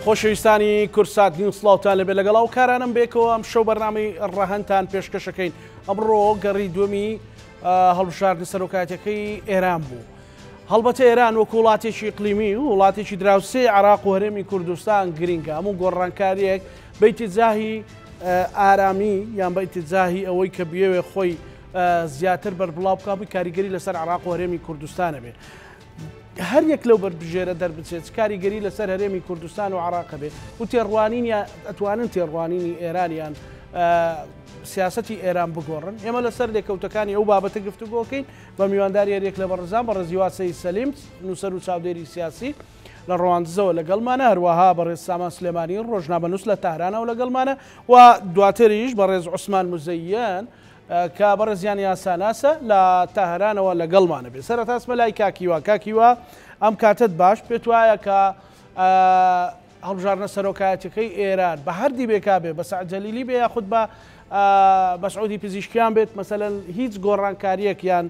خۆشەویستانی کورسات نیوز سڵاوتان لەبێ لەگەڵ ئەو کارانم بێکەوە ئەم شەو بەرنامەی ڕەهەندتان پێشکەشەکەین ئەمڕۆ گەڕی دووەمی هەڵبژاردنە سەرۆکایەتەکەی ئێران بوو. هەڵبەتە ئێران وەکو وڵاتێکی ئیقلیمی و وڵاتێکی دراوسێی عێراق و هەرێمی کوردستان گرینگە، هەموو گۆڕانکارییەک بە ئیتیجاهی ئارامی یان بە ئیتیجاهی ئەوەی کە بیەوێ خۆی زیاتر بەربڵاو بکات بووی کاریگەری لەسەر عێراق و هەرێمی کوردستانە بێ. هەر یەک لەو بەربژێرە دەربچێت چ کاریگەری لەسەر هەرێمی کوردستان و عێراق هەبێ و تێڕوانینی ئەتوانن تێڕوانینی ئێرانیان سیاسەتی ئێران بگۆڕن ئێمە لەسەر لێکەوتەکانی ئەو بابەتە گفتوگۆکەین بە میوانداری هەریەک لە بەڕێزان، بەڕێز هیوا سەید سەلیم، نووسەر و چاودێری سیاسی لە ڕەواندزەوە لەگەڵمانە، هەروەها بەڕێز سامان سلێمانی، ڕۆژنامەنووس لە تارانەوە لەگەڵمانە و دواتریش بەڕێز عوسمان موزەیەن کە بەڕێزیان یاساناسە لە تارانەوە لەگەڵمانە بێ. سەرەتا بچمە لای کاک هیوا. کاک هیوا ئەم کاتەت باش، پێت وایە کە هەڵبژاردنە سەرۆکایەتیەکەی ئێران بە هەر دیبێکا بێ بە سەعد جەلیلی بێ یاخود بە مەسعودی پزیشکیان بێت مەسەلەن هیچ گۆڕانکاریەک یان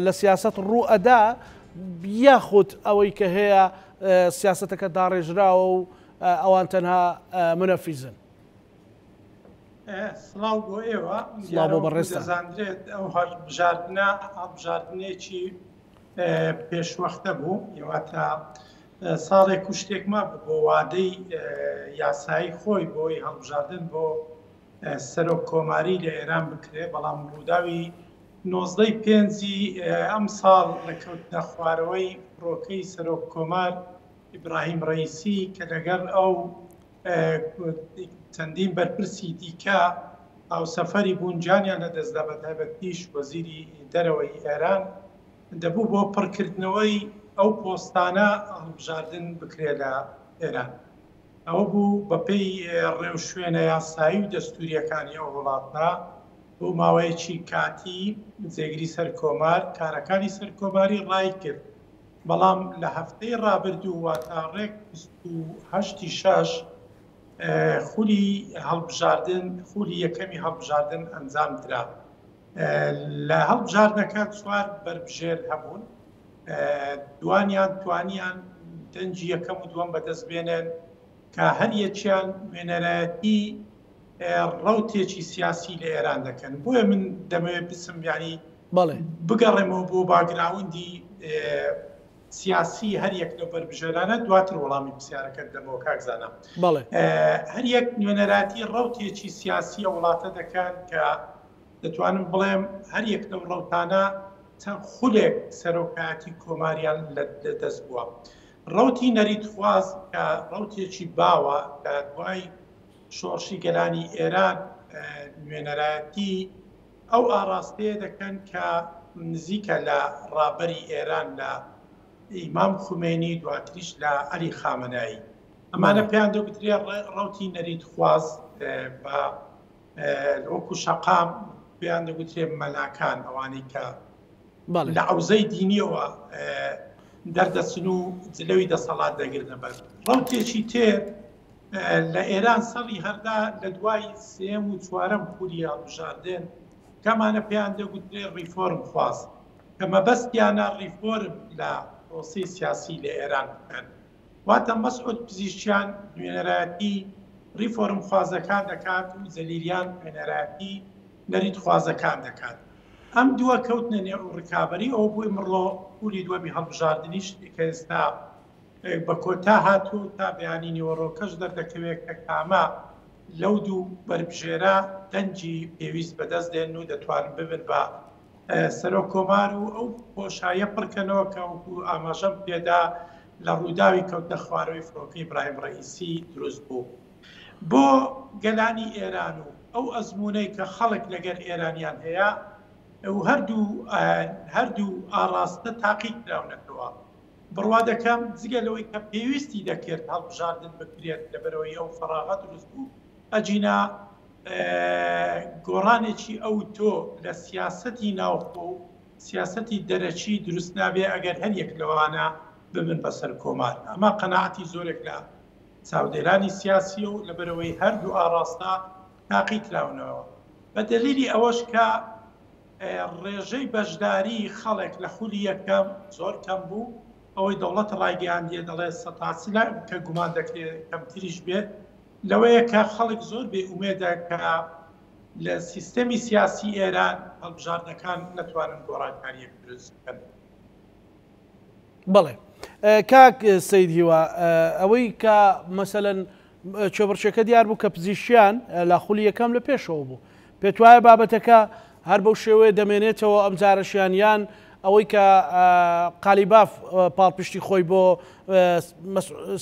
لە سیاست ڕوو ئەدا یاخود ئەوەی کە هەیە سیاستەکە داڕێژراوە و ئەوان تەنها منەفیزن. سڵاو بۆ ئێوە سڵاو بۆ بەڕێزتان. دەزانرێت ئەو هەڵبژاردنە هەڵبژاردنێکی پێشوەختە بوو، واتە ساڵێک و شتێک مابوو بۆ وادەی یاسایی خۆی بۆی هەڵبژاردن بۆ سەرۆک کۆماری لە ئێران بکرێ، بەڵام ڕووداوی نۆزدەی پێنجی ئەم ساڵ لە کەوتنە خوارەوەی فڕۆکەی سەرۆک کۆمار ئیبراهیم ڕەئیسی کە لەگەڵ ئەو چەندین بەرپرسی دیکە هاوسەفەری بوون گیانیان لەدەستدا، بەتایبەتیش وەزیری دەرەوەی ئێران، دەبوو بۆ پڕکردنەوەی ئەو پۆستانە هەڵبژاردن بکرێت لە ئێران. ئەوە بوو بەپێی ڕێوشوێنە یاسایی و دەستوورییەکانی ئەو وڵاتە بۆ ماوەیەکی کاتی جێگری سەرکۆمار کارەکانی سەرکۆماری ڕایکرد. بەڵام لە هەفتەی ڕابردوو واتە ڕێک 28 ی شەش خولی هەڵبژاردن خولی یەکەمی هەڵبژاردن ئەنجام درا. لە هەڵبژاردنەکە چوار بەربژێر هەبوون، دوانیان توانیان دەنگی یەکەم و دووەم بەدەست بێنن کە هەر یەکیان نوێنەرایەتی ڕەوتێکی سیاسی لە ئێران دەکەن. بۆیە من دەمەوێت بچم یعنی بگەڕێمەوە بۆ باگراوندی سیاسی هەر یەک لەو بەربژێرانە، دواتر وەڵامی پرسیارەکەت دەمەوە کاک زانا. هەر یەک نوێنەراتی ڕەوتێکی سیاسی ئەو وڵاتە دەکەن کە دەتوانم بڵێم هەر یەک لەو ڕەوتانە چەند خولێک سەرۆکایەتی کۆماریان لە دەست بووە. ڕەوتی نەریتخواز کە ڕەوتێکی باوە لە دوای شۆڕشی گەلانی ئێران نوێنەرایەتی ئەو ئاڕاستەیە دەکەن کە نزیکە لە ڕابەری ئێران لە ئیمام خومێنی دواتریش لە عەلی خامەنایی. ئەمانە پێیان دەگوترێ ڕەوتی نەریتخواز بە وەکو شەقام پێیان دەگوترێ مەلاکان، ئەوانەی کە لە عەوزەی دینیەوە دەردەچن و جلەوی دەسەڵات دەگرنە بەر. ڕەوتێکی تر لە ئێران سەڵی هەردا لە دوای سێم و چوارەم خولی هەڵبژاردن کەمانە پێیان دەگوترێ ڕیفۆرم خواز کە مەبەستیانە ڕیفۆرم لە پرۆسەی سیاسی لە ئێران بکەن. واتە مەسعود پزیشکیان نوێنەرایەتی ڕیفۆرم خوازەکان دەکات و جەلیلیان نوێنەرایەتی نەریت خوازەکان دەکات. ئەم دووە کەوتنە نێو ڕکابەری ئەوە بوو ئمڕۆ خولی دووەمی هەڵبژاردنیش کە ئێستا بە کۆتا هاتووە و تا بەیانی نیوەڕۆکەش دەردەکەوێت کە کامە لەو دوو بەربژێرە دەنگی پێویست بەدەست دێن و دەتوانن ببن بە سەرۆک کۆمار و ئەو بۆشاییە پڕکەنەوە کە وەکو ئاماژەم پێدا لە ڕووداوی کەوتنە خوارەوەی فڕۆکەی ئیبراهیم ڕەئیسی دروست بوو. بۆ گەلانی ئێران و ئەو ئەزموونەی کە خەڵک لەگەر ئێرانیان هەیە و هەردوو هەردوو ئاڕاستە تاقی کراونەتەوە. بڕوا دەکەم جگە لەوەی کە پێویستی دەکرد هەڵبژاردن بکرێت لەبەرئەوەی ئەو فەراغە دروست بوو، ئەگینا گۆڕانێکی ئەوتۆ لە سیاسەتی ناوخۆ و سیاسەتی دەرەکی دروست نابێ ئەگەر هەر یەک لەوانە ببن بە سەرکۆمار. ئەمە قەناعەتی زۆرێک لە چاودێرانی سیاسیە و لەبەرئەوەی هەردوو ئاڕاستە تاقی کراونەوە. بە دەلیلی ئەوەش کە ڕێژەی بەشداری خەڵک لە خولی یەکەم زۆر کەم بوو. ئەوەی دەوڵەت ڕایگەیاندیە دەڵێت 40% کە گومان دەکرێت کەمتریش بێت، لەوەیە کە خەڵک زۆر بێ ئومێدە کە لە سیستەمی سیاسی ئێران هەڵبژاردنەکان نەتوانن گۆڕانکارییەک دروست بکەن. بەڵێ کاک سەید هیوا، ئەوەی کە مەسەلەن کێبڕکێکە دیار بوو کە پزیشکیان لە خولی یەکەم لە پێشەوە بوو، پێت وایە بابەتەکە هەر بەو شێوەیە دەمێنێتەوە ئەم جارەشیان یان ئەوەی کە قالیباف پاڵپشتی خۆی بۆ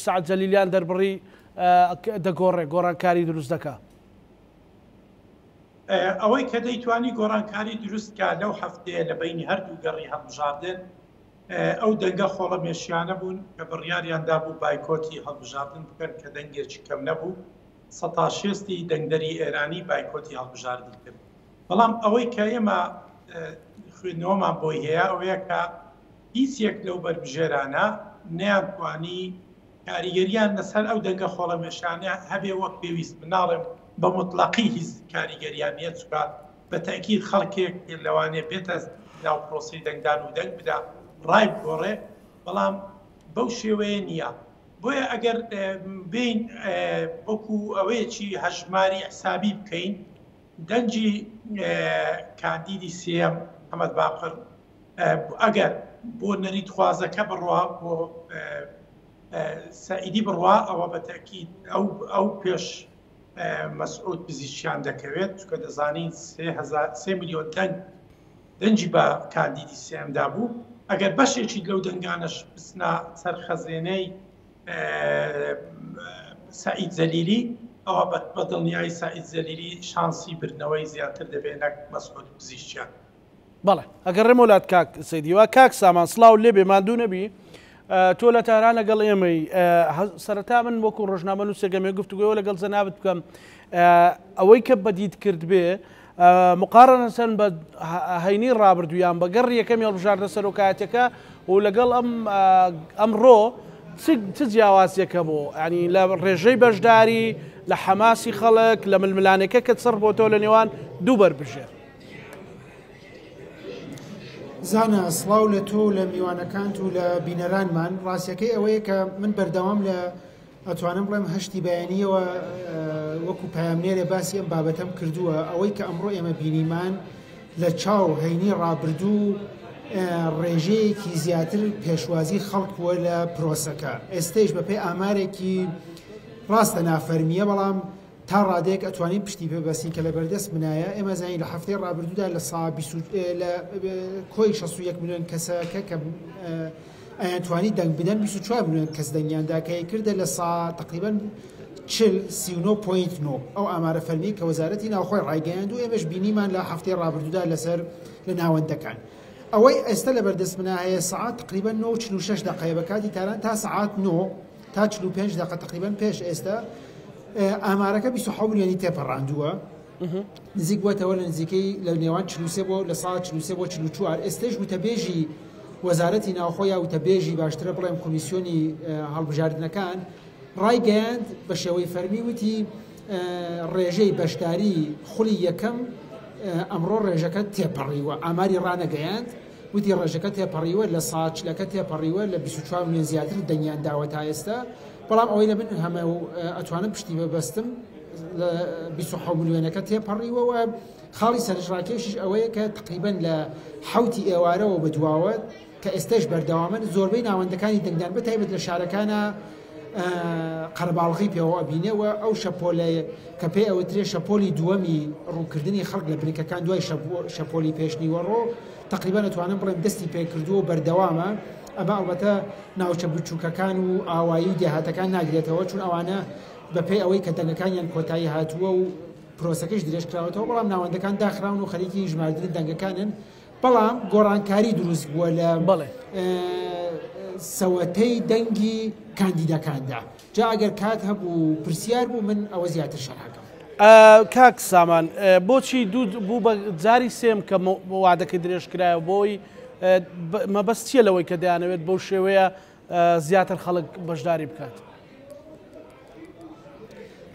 سەعد جەلیلیان دەربڕی دەگۆڕێ، گۆڕانکاری دروست دەکا؟ ئەوەی کە دەیتوانی گۆڕانکاری دروست کا لەو هەفتەیە لە بەینی هەردوو گەڕی هەڵبژاردن ئەو دەنگە خۆڵەمێشیانە بوون کە بڕیاریان دابوو بایکۆتی هەڵبژاردن بکەن کە دەنگێکی کەم نەبوو، 60% ی دەنگدەری ئێرانی بایکۆتی هەڵبژاردنی کرد. بەڵام ئەوەی کە ئێمە خوێندنەوەمان بۆی هەیە ئەوەیە کە هیچ یەک لەو بەربژێرانە نەیانتوانی کاریگەریان لەسەر ئەو دەنگە خۆڵەمێشانە هەبێ وەک پێویست. من ناڵێم بە موتڵەقی هیچ کاریگەریان نییە، چونکە بە تەئکید خەڵکێک لەوانەیە بێتە ناو پرۆسەی دەنگدان و دەنگ بدا ڕای بگۆڕێ، بەڵام بەو شێوەیە نییە. بۆیە ئەگەر بێین وەکو ئەوەیەکی هەژماری حسابی بکەین، دەنگی کاندیدی سێیەم محەمەد باقر ئەگەر بۆ نەریتخوازەکە بڕوا، بۆ سەعیدی بڕوا، ئەوە بە تەئکید ئەو پێش مەسعود پزیشکیان دەکەوێت، چونکە دەزانین 3 ملیۆن دەنگ دەنگی بە کاندیدی سێیەمدا بوو. ئەگەر بەشێکی لەو دەنگانەش بچنە سەر خەزێنەی سەعید زەلیلی، ئەوە بە دڵنیایی سەعید زەلیلی شانسی بردنەوەی زیاتر دەبێت نەک مەسعود پزیشکیان. بەڵێ ئەگەڕێمەوە لات کاک سەید هیوا. کاک سامان سڵاو لێبێ، ماندوو نەبی. تۆ لە تاران لەگەڵ ئێمەی. سەرەتا من وەکو ڕۆژنامە نووسێکەمێ گفتوگۆ لەگەڵ جەنابت بکەم، ئەوەی کە بەدیت کرد بێ مقارنەتەن بە هەینی ڕابردوویان بە گەڕی یەکەمی هەڵبژاردنە سەرۆکایەتەکە و لەگەڵ ئەم ئەمڕۆ چ جیاوازیەکە بۆ ینی لە ڕێژەی بەشداری لە حەماسی خەڵک لە ململانێکە کە چڕ بۆتەوە لە نێوان دوو بەربژێر؟ زانا سڵاو لە تۆ و لە میوانەکانت و لە بینەرانمان. ڕاستیەکەی ئەوەیە کە من بەردەوام لە ئەتوانم بڵێم هەشتی بەیانیەوە وەکو پەیامنێرێ باسی ئەم بابەتەم کردووە. ئەوەی کە ئەمڕۆ ئێمە بینیمان لە چاو هەینی ڕابردوو ڕێژەیەکی زیاتر پێشوازی خەڵک بووە لە پرۆسەکە. ئێستەیش بەپێی ئامارێکی ڕاستە نافەرمیە، بەڵام تا ڕادەیەک ئەتوانین پشتی پێ بەستین کە لەبەردەست منایە، ئێمە زانین لە هەفتەی ڕابردوودا لە سا بیست و لە کۆی 61 ملیۆن کەسەکە کە ئەیانتوانی دەنگ بدەن 24 ملیۆن کەس دەنگیان دا کە کردە لە سا تقریبا 39.9 ئەو ئامارە فەرمی کە وەزارەتی ناوخۆی ڕایگەیاند و ئێمەش بینیمان لە هەفتەی ڕابردوودا لەسەر لە ناوەندەکان. ئەوەی ئێستا لەبەردەست منا هەیە سەعات تقریبا 9:46 دقەیە بە کاتی تاران تا سەعات 9 تا 45 دقە تقریبا پێش ئێستا ئامارەکە 27 ملیۆنی تێپەڕاندووە نزیک بووەتەوە لە نزیکەی لە نێوان 43 بۆ لە ساڵ 43 بۆ 44 ئێستش وتەبێژی وەزارەتی ناوخۆ یا وتەبێژی باشترە بڵێم کۆمیسیۆنی هەڵبژاردنەکان ڕایگەیاند بە شێوەی فەرمی وتی ڕێژەی بەشداری خولی یەکەم ئەمڕۆ ڕێژەکە تێپەڕیوە ئاماری ڕانەگەیاند وتی ڕێژەکە تێپەڕیوە لە ساچلەکە تێپەڕیوە لە 24 میلیۆن زیاتر دەنگیان داوە تا ئێستا بەڵام ئەوەی لە من هەمە و ئەتوانم پشتی ببەستم لە 27 ملیۆنەکە تێپەڕیوە و خاڵی سەرنجڕاکێشیش ئەوەیە کە تقریبا لە حوتی ئێوارەوە بەدواوە کە ئێستش بەردەوامن زۆربەی ناوەندەکانی دەنگدان بە تایبەت لە شارەکانە قەرەباڵغی پێوە ئەبینێ و ئەو شەپۆلە کە پێ ئەوترێ شەپۆلی دووەمی ڕووکردنی خەڵک لە بنکەکان دوای شەپۆلی پێشنیوەڕۆ تەقریبەن ئەتوانم بڵێم دەستی پێکردووە و بەردەوامە، ئەمە ئەڵبەتە ناوچە بچووکەکان و ئاوایی و دێهاتەکان ناگرێتەوە، چون ئەوانە بەپێی ئەوەی کە دەنگەکانیان کۆتایی هاتووە و پرۆسەکەش درێژکراوەتەوە، بەڵام ناوەندەکان داخراون و خەریکی ژماردنی دەنگەکانن، بەڵام گۆڕانکاری دروست بووە لە سەوەتەی دەنگی کاندیدەکاندا. جا ئەگەر کات هەبوو پرسیار بوو من ئەوە زیاتر شەرحەکەم. کاک سامان بۆچی دوو بوو بە جاری سێم کە وادەکەی درێژ کرایەوە بۆی مەبەست چییە لەوەی کە دەیانەوێت بەو شێوەیە زیاتر خەڵک بەشداری بکات؟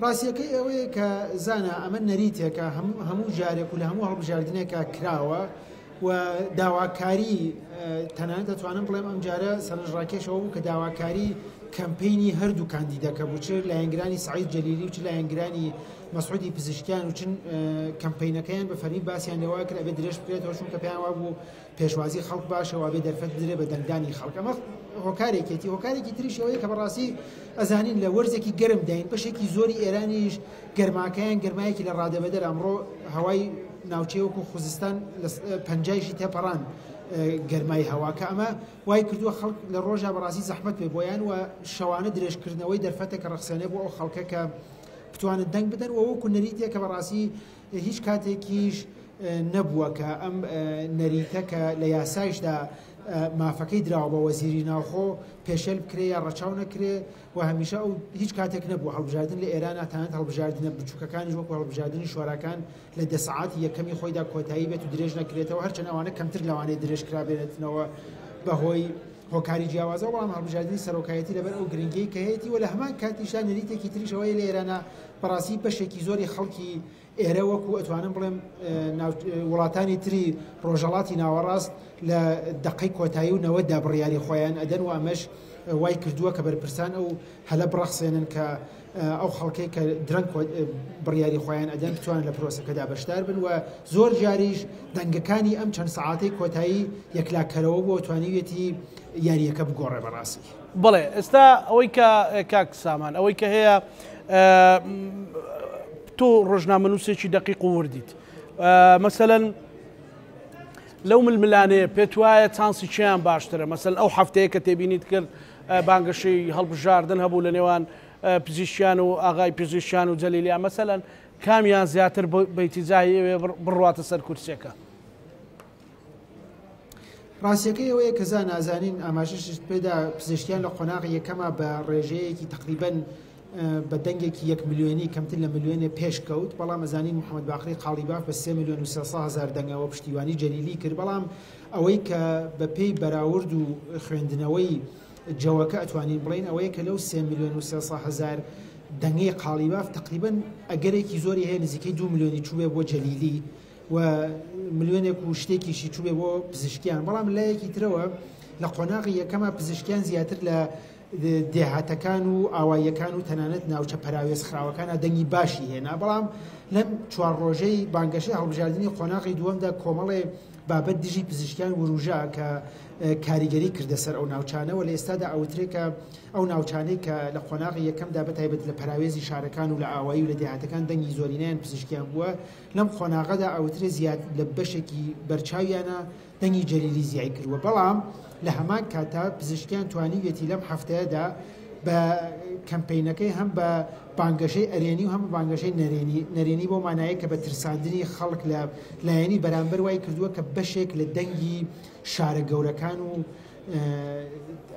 ڕاستیەکەی ئەوەیە کە زانا ئەمە نەریتێکە هەموو جارێک و لە هەموو هەڵبژاردنێکە کراوە. و داواکاری تەنانەت دەتوانم بڵێم ئەمجارە سەرنجڕاکێشەوە بوو کە داواکاری کەمپینی هەردوو کاندیدەکە بوو، چ لایەنگرانی سەعید جەلیلی و چ لایەنگرانی مەسعودی پزیشکیان و چ کەمپینەکەیان بە فەرمی باسیان لەوە کرد ئەبێ درێژ بکرێتەوە، چونکە پێیان وابوو پێشوازی خەڵک باشە و ئەبێ دەرفەت بدرێ بە دەنگدانی خەڵک. ئەمە هۆکارێکێتی. هۆکارێکی تریش ئەوەیە کە بەڕاستی ئەزانین لە وەرزێکی گەرمداین، بەشێکی زۆری ئێرانیش گەرماکەیان گەرمایەکی لە ڕادەبەدەر. ئەمڕۆ هەوای ناوچەی وەکو خوزستان لە 50یشی تێپەڕان گەرمای هەوا، کە ئەمە وای کردووە خەڵک لە ڕۆژا بەڕاستی زەحمەت پێ بۆیان و شەوانە درێژکردنەوەی دەرفەتێکە ڕەخسێنێ بۆ ئەو خەڵکە کە بتوانن دەنگ بدەن. و وەکو نەریتێک کە بەڕاستی هیچ کاتێکیش نەبووە کە ئەم نەریتە کە لە یاسایشدا مافەکەی دراوە بە وەزیری ناوخۆ پێشێل بکرێ یا ڕەچاو نەکرێ و هەمیشە ئەو هیچ کاتێک نەبوو هەڵبژاردن لە ئێران تەنانەت هەڵبژاردنە بچووکەکانیش وەکو هەڵبژاردنی شۆراکان لە 10 سەعاتی یەکەمی خۆیدا کۆتایی بێت و درێژ نەکرێتەوە، هەرچەند ئەوانە کەمتر لەوانەیە درێژ کرابێنێتنەوە بەهۆی هۆکاری جیاوازەوە، بەڵام هەڵبژاردنی سەرۆکایەتی لەبەر ئەو گرنگیەی کە هەیەی و لە هەمان کاتیشدا نەریتێکی تریش ئەوەیە لە ئێرانە بەڕاستی بەشێکی زۆری خەڵکی ئێرە وەکو ئەتوانم بڵێم وڵاتانی تری ڕۆژەڵاتی ناوەڕاست لە دقەی کۆتایی و 90دا بڕیاری خۆیان ئەدەن و ئەمەش وای کردووە کە بەرپرسان ئەو هەلە بڕەخسێنن کە ئەو خەڵکەی کە درەنگ بڕیاری خۆیان ئەدەن بتوانن لە پرۆسەکەدا بەشدار بن و زۆر جاریش دەنگەکانی ئەم چەند سەعاتەی کۆتایی یەکلاکەرەوە بۆ توانیویەتی یاریەکە بگۆڕێ بەڕاستی. بەڵێ ئێستا ئەوەی کە کاک سامان ئەوەی کە هەیە تۆ ڕۆژنامەنووسێکی دەقیق و وردیت، مەسەلەن لەو ململانەیە پێت وایە چانسی چیان باشترە؟ مەسەل ئەو هەفتەیە کە تێبینیت کرد بانگەشەی هەڵبژاردن هەبوو لە نێوان پزیشکیان و ئاغای پزیشکیان و جەلیلیان، مەسەلەن کامیان زیاتر بەیتیجاهی ئەوێ بڕواتە سەر کورسیەکە؟ ڕاستیەکەی ئەوەیە کە زان نازانین ئاماژەشت پێدا پزیشکیان لە قۆناغی یەکەما بە ڕێژەیەکی تقریبا بە دەنگێکی 1 ملیۆنی کەمتر لە ملیۆنێ پێش کەوت، بەڵام ئەزانین محەممەد باقری قاڵیباف بە 3 ملیۆن و 300 هەزار دەنگەوە پشتیوانی جەلیلی کرد. بەڵام ئەوەی کە بە پێی بەراورد و خوێندنەوەی جەوەکە ئەتوانین بڵین ئەوەیە کە لەو 3 ملیۆن و 300 هەزار دەنگەی قاڵیباف تقریبا ئەگەرێکی زۆری هەیە نزیکەی 2 ملیۆنی چووبێ بۆ جەلیلی و ملیۆنێک و شتێکیشی چووبێ بۆ پزیشکیان. بەڵام لایەکی ترەوە لە قۆناغی یەکەمە پزیشکیان زیاتر لە دێهاتەکان و ئاواییەکان و تەنانەت ناوچە پەراوێز خراوەکانە دەنگی باشی هێنا، بەڵام لەم چوار ڕۆژەی بانگەشەی هەڵبژاردنی قۆناغی دووەمدا کۆمەڵێ بابەت دژی پزیشکیان وروژا کە کاریگەری کردە سەر ئەو ناوچانەوە. لە ئێستادا ئەوترێ کە ئەو ناوچانەی کە لە قۆناغی یەکەمدا بەتایبەت لە پەراوێزی شارەکان و لە ئاوایی و لە دێهاتەکان دەنگی زۆرینەیان پزیشکیان بووە، لەم قۆناغەدا ئەوترێ زیاد لە بەشێکی بەرچاویانە دەنگی جەلیلی زیای کردووە. بەڵام لە هەمان کاتا پزیشکیان توانیویەتی لەم هەفتەیەدا بە کەمپینەکەی هەم بە بانگەشەی ئەرێنی و هەم بە بانگەشەی نەرێنی، نەرێنی بۆ مانایە کە بە ترساندنی خەڵک لە لایەنی بەرامبەر وای کردووە کە بەشێک لە دەنگی شارە گەورەکان و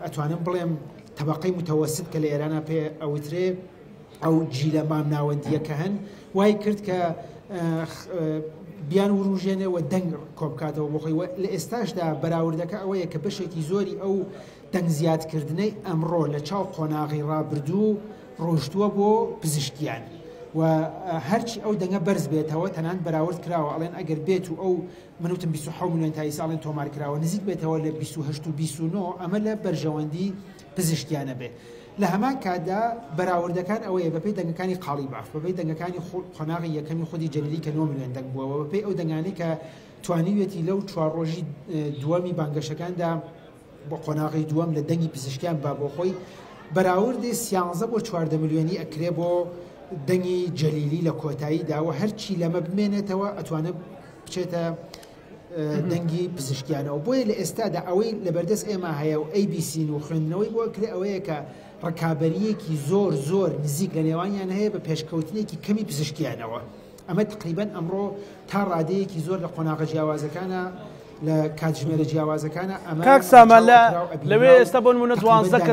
ئەتوانم بڵێم تەبقەی متەوەسط کە لە ئێرانە پێ ئەوترێ ئەو جیلە مامناوەندییە کە هەن وای کرد کە بیان وروژێنێ و دەنگ کۆبکاتەوە بۆ خۆی. لە ئێستاشدا بەراوردەکە ئەوەیە کە بەشێکی زۆری ئەو دەنگ زیادکردنەی ئەمڕۆ لە چاو قۆناغی ڕابردوو ڕۆشتووە بۆ پزیشکیان و هەرچی ئەو دەنگە بەرز بێتەوە تەنان بەراورد کراوە ئەڵێن ئەگەر بێت و ئەو من وتم 27 ملیۆن تا ئیستا ئەڵێن تۆمار کراوە نزیک بێتەوە لە 28 و 29 ئەمە لە بەرژەوەندی پزیشکیانە بێ. لە هەمان کاتدا بەراوردەکان ئەوەیە بەپێی دەنگەکانی قاڵیباف، بەپێی دەنگەکانی قۆناغی یەکەمی خودی جەلیلی کە 9 ملیۆن دەنگ بووە، بەپێی ئەو دەنگانەی کە توانیویەتی لەو چوار ڕۆژی دووەمی بانگەشەکاندا بۆ قۆناغی دووەم لە دەنگی پزیشکیان با بۆ خۆی بەراوردی 13 بۆ 14 ملیۆنی ئەکرێ بۆ دەنگی جەلیلی لە کۆتاییدا و هەرچی لەمە بمێنێتەوە ئەتوانێت بچێتە دەنگی پزیشکیانەوە. بۆیە لە ئێستادا ئەوەی لەبەردەست ئێمە هەیە و ABC و خوێندنەوەی بۆ کرێ ئەوەیە کە ڕکابەریەکی زۆر زۆر نزیک لە نێوانیان هەیە بە پێشکەوتنێکی کەمی پزیشکیانەوە. ئەمە تقریبا ئەمڕۆ تا ڕادەیەکی زۆر لە قۆناغە جیاوازەکانە لە کاتژمێرە جیاوازەکانە ئەمە کاک سامان لەوێ ئێستا بۆ نمونە 12 کە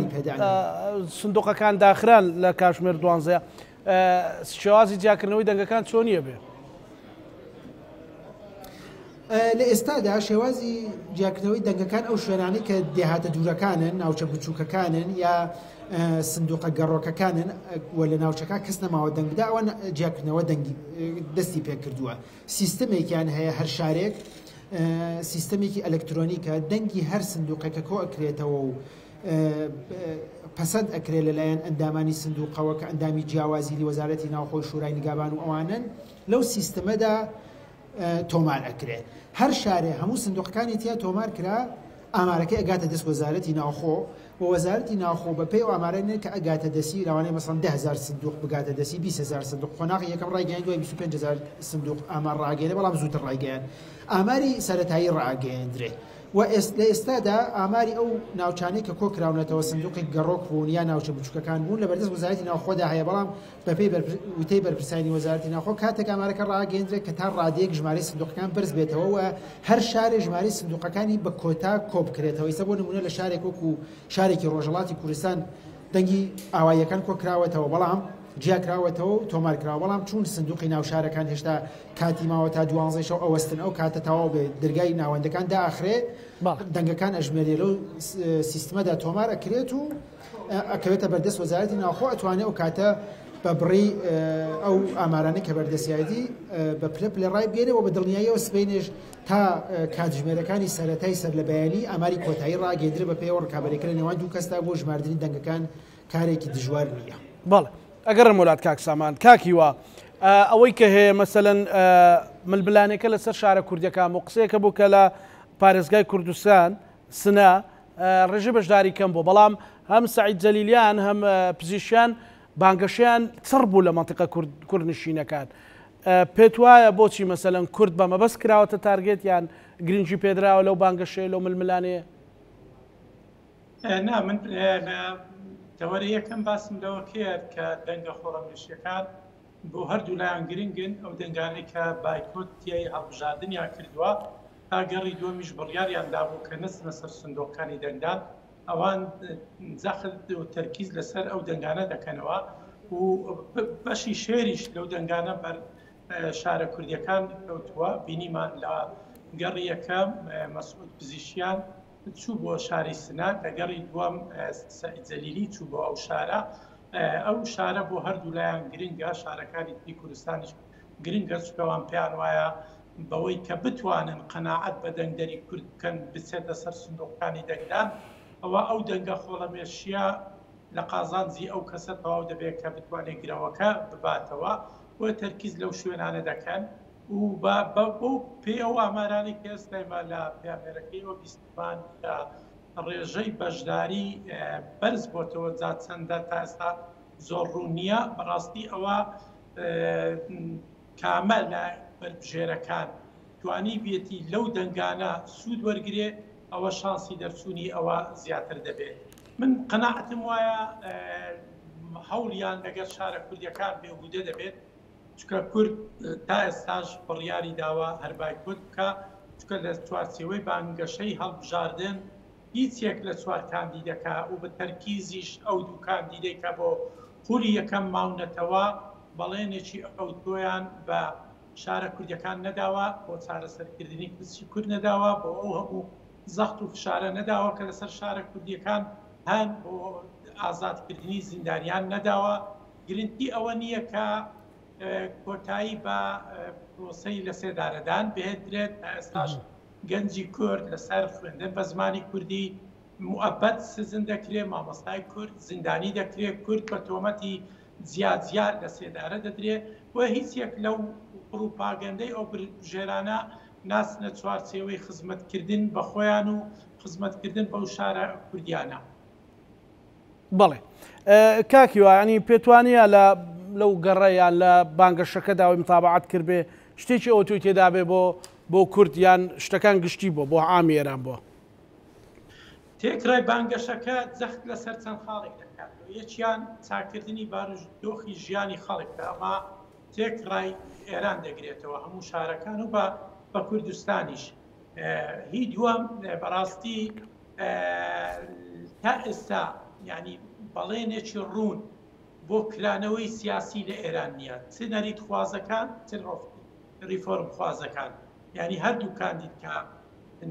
سندوقەکان داخران لە کاتژمێر 12 شێوازی جیاکردنەوەی دەنگەکان چۆنیە بێ؟ لە ئێستادا شێوازی جیاکردنەوەی دەنگەکان ئەو شوێنانەی کە دێهاتە دوورەکانن، ناوچە بچووکەکانن یا سندوقە گەڕۆکەکانن و لە ناوچەکە کەس نەماوە دەنگ بدا، ئەوە جیاکردنەوە دەنگی دەستی پێکردووە. سیستمێکیان هەیە هەر شارێک سیستەمێکی ئەلکترۆنیکە، دەنگی هەر سندوقێک کە کۆ ئەکرێتەوە و پەسەند ئەکرێت لەلایەن ئەندامانی سندوقەوە کە ئەندامی جیاوازی لی وەزارەتی ناوخۆی شورای نگابان و ئەوانەن لەو سیستمەدا تۆمار ئەکرێ. هەر شارێ هەموو سندوقەکانی تیا تۆمار کرا ئامارەکەی ئەگاتە دەست وەزارەتی ناوخۆ و وەزارەتی ناوخۆ بە پێی ئەو ئامارە نێ کە ئەگاتە دەستی لەوانەیە مەسەڵەن 10,000 سندوق بگاتە دەستی 20,000 سندوق قۆناغی یەکەم ڕایگەیاند دوای 25,000 سندوق ئامار ڕاگەیەنێ بەڵام زووتر ڕایگەیاند ئاماری سەرەتایی ڕاگەیەندرێ و لە ئێستادا ئاماری ئەو ناوچانەی کە کۆکراونەتەوە سندوقی گەڕۆک بوون یا ناوچە بچووکەکان بوون لە بەردەست وەزارەتی ناوخۆدا هەیە بەڵام بەپێی وتەی بەرپرسانی وەزارەتی ناوخۆ، کاتێک ئامارەکە ڕاگەیەندرێت کە تا ڕادەیەک ژمارەی سندوقەکان بەرز بێتەوە و هەر شارێ ژمارەی سندوقەکانی بە کۆتا کۆبکرێتەوە. ئیستا بۆ نمونە لە شارێک وەکو شارێکی ڕۆژهەڵاتی کوردستان دەنگی ئاواییەکان کۆکراوەتەوە بەڵام جیاکراوەتەوە و تۆمار کراوە، بەڵام چون سندوقی ناو شارەکان هێشتا کاتی ماوە تا دوانزەی شەو ئەوەستن، ئەو کاتە تەواو بێت دەرگای ناوەندەکان داخرێ، دەنگەکان ئەژمێرێ لەو سیستمەدا تۆمار ئەکرێت و ئەکەوێتە بەردەست وەزارەتی ناوخۆ ئەتوانێ ئەو کاتە بە بڕی ئەو ئامارانەی کە بەردەستیایەتی بە پلە پلە ڕایبگەێنێ و بە دڵنیاییەوە سبەینێش تا کاتژمێرەکانی سەرەتای سەر لە بەیانی ئاماری کۆتایی ڕاگەیەندرێ بە پێی ئەو ڕکابەریەکە لە نێوان دوو کەسدا بۆ ژماردنی دەنگەکان کارێکی دژوار نییە. بەڵێ ئەگەڕێم وەلات کاک سامان. کاک هیوا ئەوەی کە هەیە مەسەلەن ململانێکە لەسەر شارە کوردیەکان بۆ قسەیەکە بوو کە لە پارێزگای کوردستان سنە ڕێژەی بەشداری کەم بووە، بەڵام هەم سەعید جەلیلیان هەم پزیشکیان بانگەشەیان چڕ بوو لە مەنتیقە کوردنشینەکان. پێت وایە بۆچی مەسەلەن کورد بە مەبەست کراوەتە target یان گرنگی پێدراوە لەو بانگەشەیە لەو ململانێیە؟ نا من لە تەوەرە یەکەم باسم لەوە کرد کە دەنگە خۆڵەمێشیەکان بۆ هەردوو لایان گرنگن، ئەو دەنگانەی کە بایکۆتیای هەڵبژاردنیان کردووە تا گەڕی دووەمیش بڕیاریان دابوو کە نەچنە سەر سندوقەکانی دەنگدان، ئەوان جەخت و تەرکیز لەسەر ئەو دەنگانە دەکەنەوە و بەشی شێریش لەو دەنگانە بەر شارە کوردیەکان کەوتووە. بینیمان لە گەڕی یەکەم مەسعود پزیشکیان چوو بۆ شاری سنە، لە گەڕی دووەم سەعید جەلیلی چوو بۆ ئەو شارە. ئەو شارە بۆ هەردوو لایان گرنگە، شارەکانی تری کوردستانیش گرنگە، چونکە ئەوان پێیان وایە بەوەی کە بتوانن قەناعەت بە دەنگدەری کورد بکەن بچێتە سەر سندوقەکانی دەنگدان، ئەوا ئەو دەنگە خۆڵەمێشییە لە قازانجی ئەو کەسە تەواو دەبێت کە بتوانێت گرەوەکە بباتەوە. بۆیە تەرکیز لەو شوێنانە دەکەن و بەو پێی ئەو ئامارانەی کە ئێستا ئێمە لە پەیامنێرەکەیەوە بیستمان کە ڕێژەی بەشداری بەرز بۆتەوە، جا چەندە تا ئێستا زۆر ڕوون نییە. بەڕاستی ئەوە کامە لە بەربژێرەکان توانیبێتی لەو دەنگانە سوود وەرگرێ، ئەوە شانسی دەرچوونی ئەوە زیاتر دەبێت. من قەناعەتم وایە هەوڵیان لەگەڵ شارە کوردیەکان بێهودە دەبێت، چونکە کورد تا ئێستاش بڕیاری داوە هەر بایکۆت بکا، چونکە لە چوارچێوەی بانگەشەی هەڵبژاردن هیچ یەک لە چوار کاندیدەکە و بە تەرکیزیش ئەو دوو کاندیدەی کە بۆ خولی یەکەم ماونەتەوە بەڵێنێکی ئەوتۆیان بە شارە کوردیەکان نەداوە، بۆ چارەسەرکردنی پرسی کورد نەداوە، بۆ ئەو هەموو زەخت و فشارە نەداوە کە لەسەر شارە کوردیەکان هەن، بۆ ئازادکردنی زیندانیان نەداوە. گرنتی ئەوە نییە کە کۆتایی بە پرۆسەی لەسێدارەدان بهێندرێت. تا ئێستاش گەنجی کورد لەسەر خوێندن بە زمانی کوردی موئەبەد سجن دەکرێت، مامۆستای کورد زیندانی دەکرێت، کورد بە تۆمەتی جیاجیا لە سێدارە دەدرێت. بۆیە هیچ یەک لەو پڕوپاگەندەی ئەو بژێرانە ناچنە چوارچێوەی خزمەتکردن بە خۆیان و خزمەتکردن بەو شارە کوردیانە. بەڵێ کاک هیوا ینی پێتوانە لە لەو گەڕە یان لە بانگەشەکە داوای متابعات کردبێ شتێکی ئەوتۆی تێدابێ بۆ بۆ کورد یان شتەکان گشتی بۆ بۆ عامی ئێران بۆ تێکڕای بانگەشەکە جەخت لەسەر چەند خاڵێک دەکاتەوە، یەکیان چاککردنی بارودۆخی ژیانی خەڵک کە ئەمە تێکڕای ئێران دەگرێتەوە هەموو شارەکان و بە کوردستانیش. هی دووەم بەڕاستی تا ئێستا یعنی بەڵێنێکی ڕوون بۆ کرانەوەی سیاسی لە ئێران نییە، چ نەریتخوازەکان چ ڕیفۆرمخوازەکان، یعنی هەردوو کاندید کە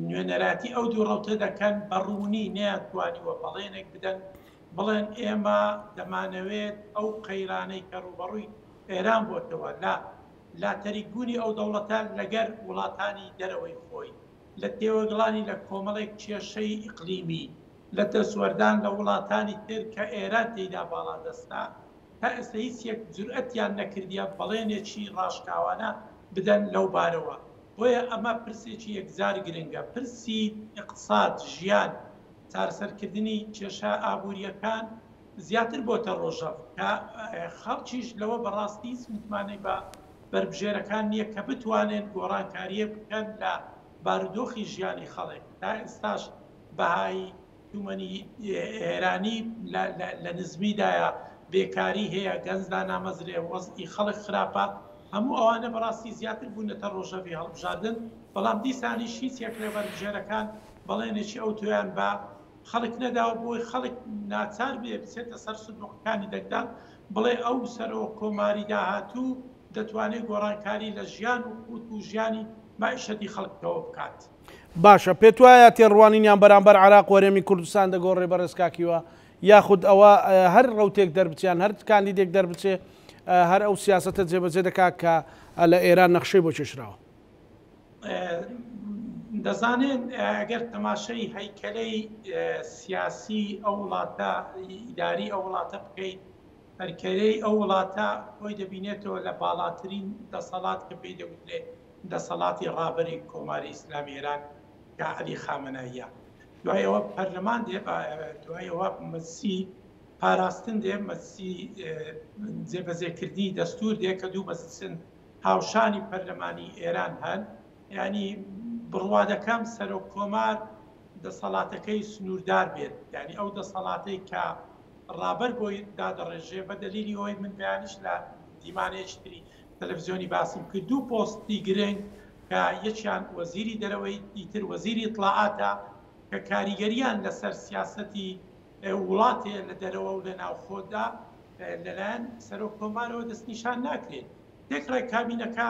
نوێنەراتی ئەو دوو ڕەوتە دەکەن بە ڕوونی نەیانتوانیوە بەڵێنێک بدەن بڵێن ئێمە دەمانەوێت ئەو قەیرانەی کە ڕووبەڕووی ئێران بۆتەوە لە لاتەریکبوونی ئەو دەوڵەتە لەگەر وڵاتانی دەرەوەی خۆی. لە تێوەگڵانی لە کۆمەڵێک کێشەی ئیقلیمی، لە دەستوەردان لە وڵاتانی تر کە ئێران تێیدا باڵادەستە، تا ئێستا هیچ یەک جورئەتیان نەکردیە بەڵێنێکی ڕاشکاوانە بدەن لەو بارەوە. بۆیە ئەمە پرسێکی یەکجار گرنگە. پرسی ئیقتساد، ژیان، چارەسەرکردنی کێشە ئابوورییەکان زیاتر بۆتە ڕۆژەڤ کە خەڵکیش لەوە بەڕاستی هیچ متمانەی بە بەربژێرەکان نییە کە بتوانێن گۆڕانکارییەک بکەن لە بارودۆخی ژیانی خەڵک. تا ئێستاش بەهای تومەنی ئێرانی لە نزمیدایە، بێکاری هەیە، گەنج دانامەزرێ، وەزعی خەڵک خراپە، هەموو ئەوانە بەڕاستی زیاتر بوونەتە ڕۆژەڤی هەڵبژاردن، بەڵام دیسانیش هیچ یەک لە بەربژێرەکان بەڵێنێکی ئەوتۆیان بە خەڵک نەداوە بۆی خەڵک ناچار بێ بچێتە سەر سندوقەکانی دەنگدان بڵێ ئەو سەرۆک کۆماری داهاتوو دەتوانێت گۆڕانکاری لە ژیان و قوت و ژیانی مەعیشەتی خەڵکەوە بکات. باشە پێتوایە تێڕوانینیان بەرامبەر عێراق و هەرێمی کوردستان دەگۆڕێ بەڕێز کاک هیوا یاخود ئەوە هەر ڕەوتێک دەربچێ یان هەر کاندیدێک دەربچێ هەر ئەو سیاسەتە جێبەجێ دەکات کە لە ئێران نەخشەی بۆ کێشراوە؟ دەزانێن ئەگەر تەماشای هەیکەلەی سیاسی ئەو وڵاتە ئیداری ئەو وڵاتە بکەیت هەرکەلەی ئەو وڵاتە خۆی دەبینێتەوە لە باڵاترین دەسەڵات کە پێی دەگوترێت دەسەڵاتی ڕابەری کۆماری ئیسلامی ئێران کە عەلی خامەناییە. دوای ئەوە پەرلەمان دێ، دوای ئەوە مەجلسی پاراستن دێ، مەجلسی جێبەجێکردنی دەستوور دێ کە دوو مەجلسن هاوشانی پەرلەمانی ئێران هەن. یانی بڕوا دەکەم سەرۆک کۆمار دەسەڵاتەکەی سنووردار بێت، یانی ئەو دەسەڵاتەی کە ڕابەر بۆی دادەڕێژێ، بە دەلیلی ئەوەی من بەیانیش لە دیمانەیەکی تری تەلەفزیۆنی باسم کرد، دوو پۆستی گرنگ کە یەکیان وەزیری دەرەوەی ئیتر وەزیری ئیتڵاعاتە کە کاریگەریان لەسەر سیاسەتی وڵات هەیە لە دەرەوە و لە ناوخۆدا لەلایەن سەرۆک کۆمارەوە دەستنیشان ناکرێت. تێکڕای کابینەکە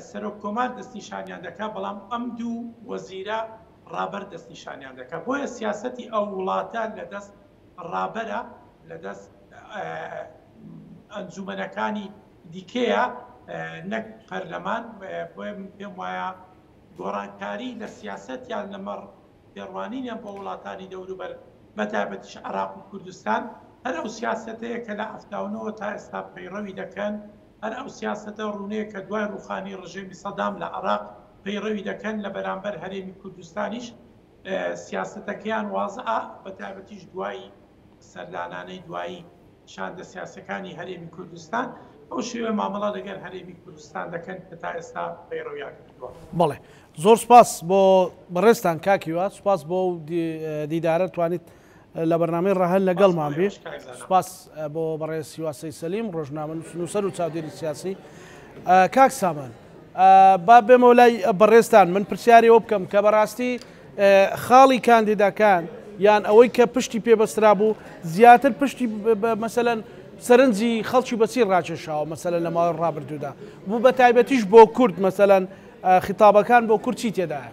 سەرۆک کۆمار دەستنیشانیان دەکات، بەڵام ئەم دوو وەزیرە ڕابەر دەستنیشانیان دەکات. بۆیە سیاسەتی ئەو وڵاتە لەدەست ڕابەرە، لەدەست ئەنجومەنەکانی دیکەیە نەک پەرلەمان. بۆیە من پێم وایە گۆڕانکاری لە سیاسەتیان لەمەڕ تێڕوانینیان بۆ وڵاتانی دەوروبەر بەتایبەتیش عێراق و کوردستان هەر ئەو سیاسەتەیە کە لە 79ەوە تا ئێستا پەیڕەوی دەکەن، هەر ئەو سیاسەتە ڕوونەیە کە دوای ڕووخانی ڕژێمی سەدام لە عێراق پەیڕەوی دەکەن، لە بەرامبەر هەرێمی کوردستانیش سیاسەتەکەیان وازعە، بەتایبەتیش دوای سەردانانەی دوایی شاندە سیاسیەکانی هەرێمی کوردستان بەو شێوەیە مامەڵە لەگەر هەرێمی کوردستان دەکەن کە تا ئێستا پەیڕەویان کردووە. بەڵێ زۆر سوپاس بۆ بەڕێزتان کاک هیوا، سوپاس بۆ ئەو دیدارە توانیت لە بەرنامەی ڕەهەند لەگەڵمان بی. سوپاس بۆ بەڕێز هیوا سەید سەلیم ڕۆژنامەنووس نووسەر و چاودێری سیاسی. کاک سامان با بێمەوە لای بەڕێزتان، من پرسیاری ئەوە بکەم کە بەڕاستی خاڵی کاندیداکان یان ئەوەی کە پشتی پێبەسترا بوو زیاتر پشتی مەسەلەن سەرنجی خەڵکی بەچی ڕاکێشاوە مەسەلەن لە ماوەی ڕابردوودا بوو بە تایبەتیش بۆ کورد مەسەلەن خیتابەکان بۆ کورد چی تێدایە؟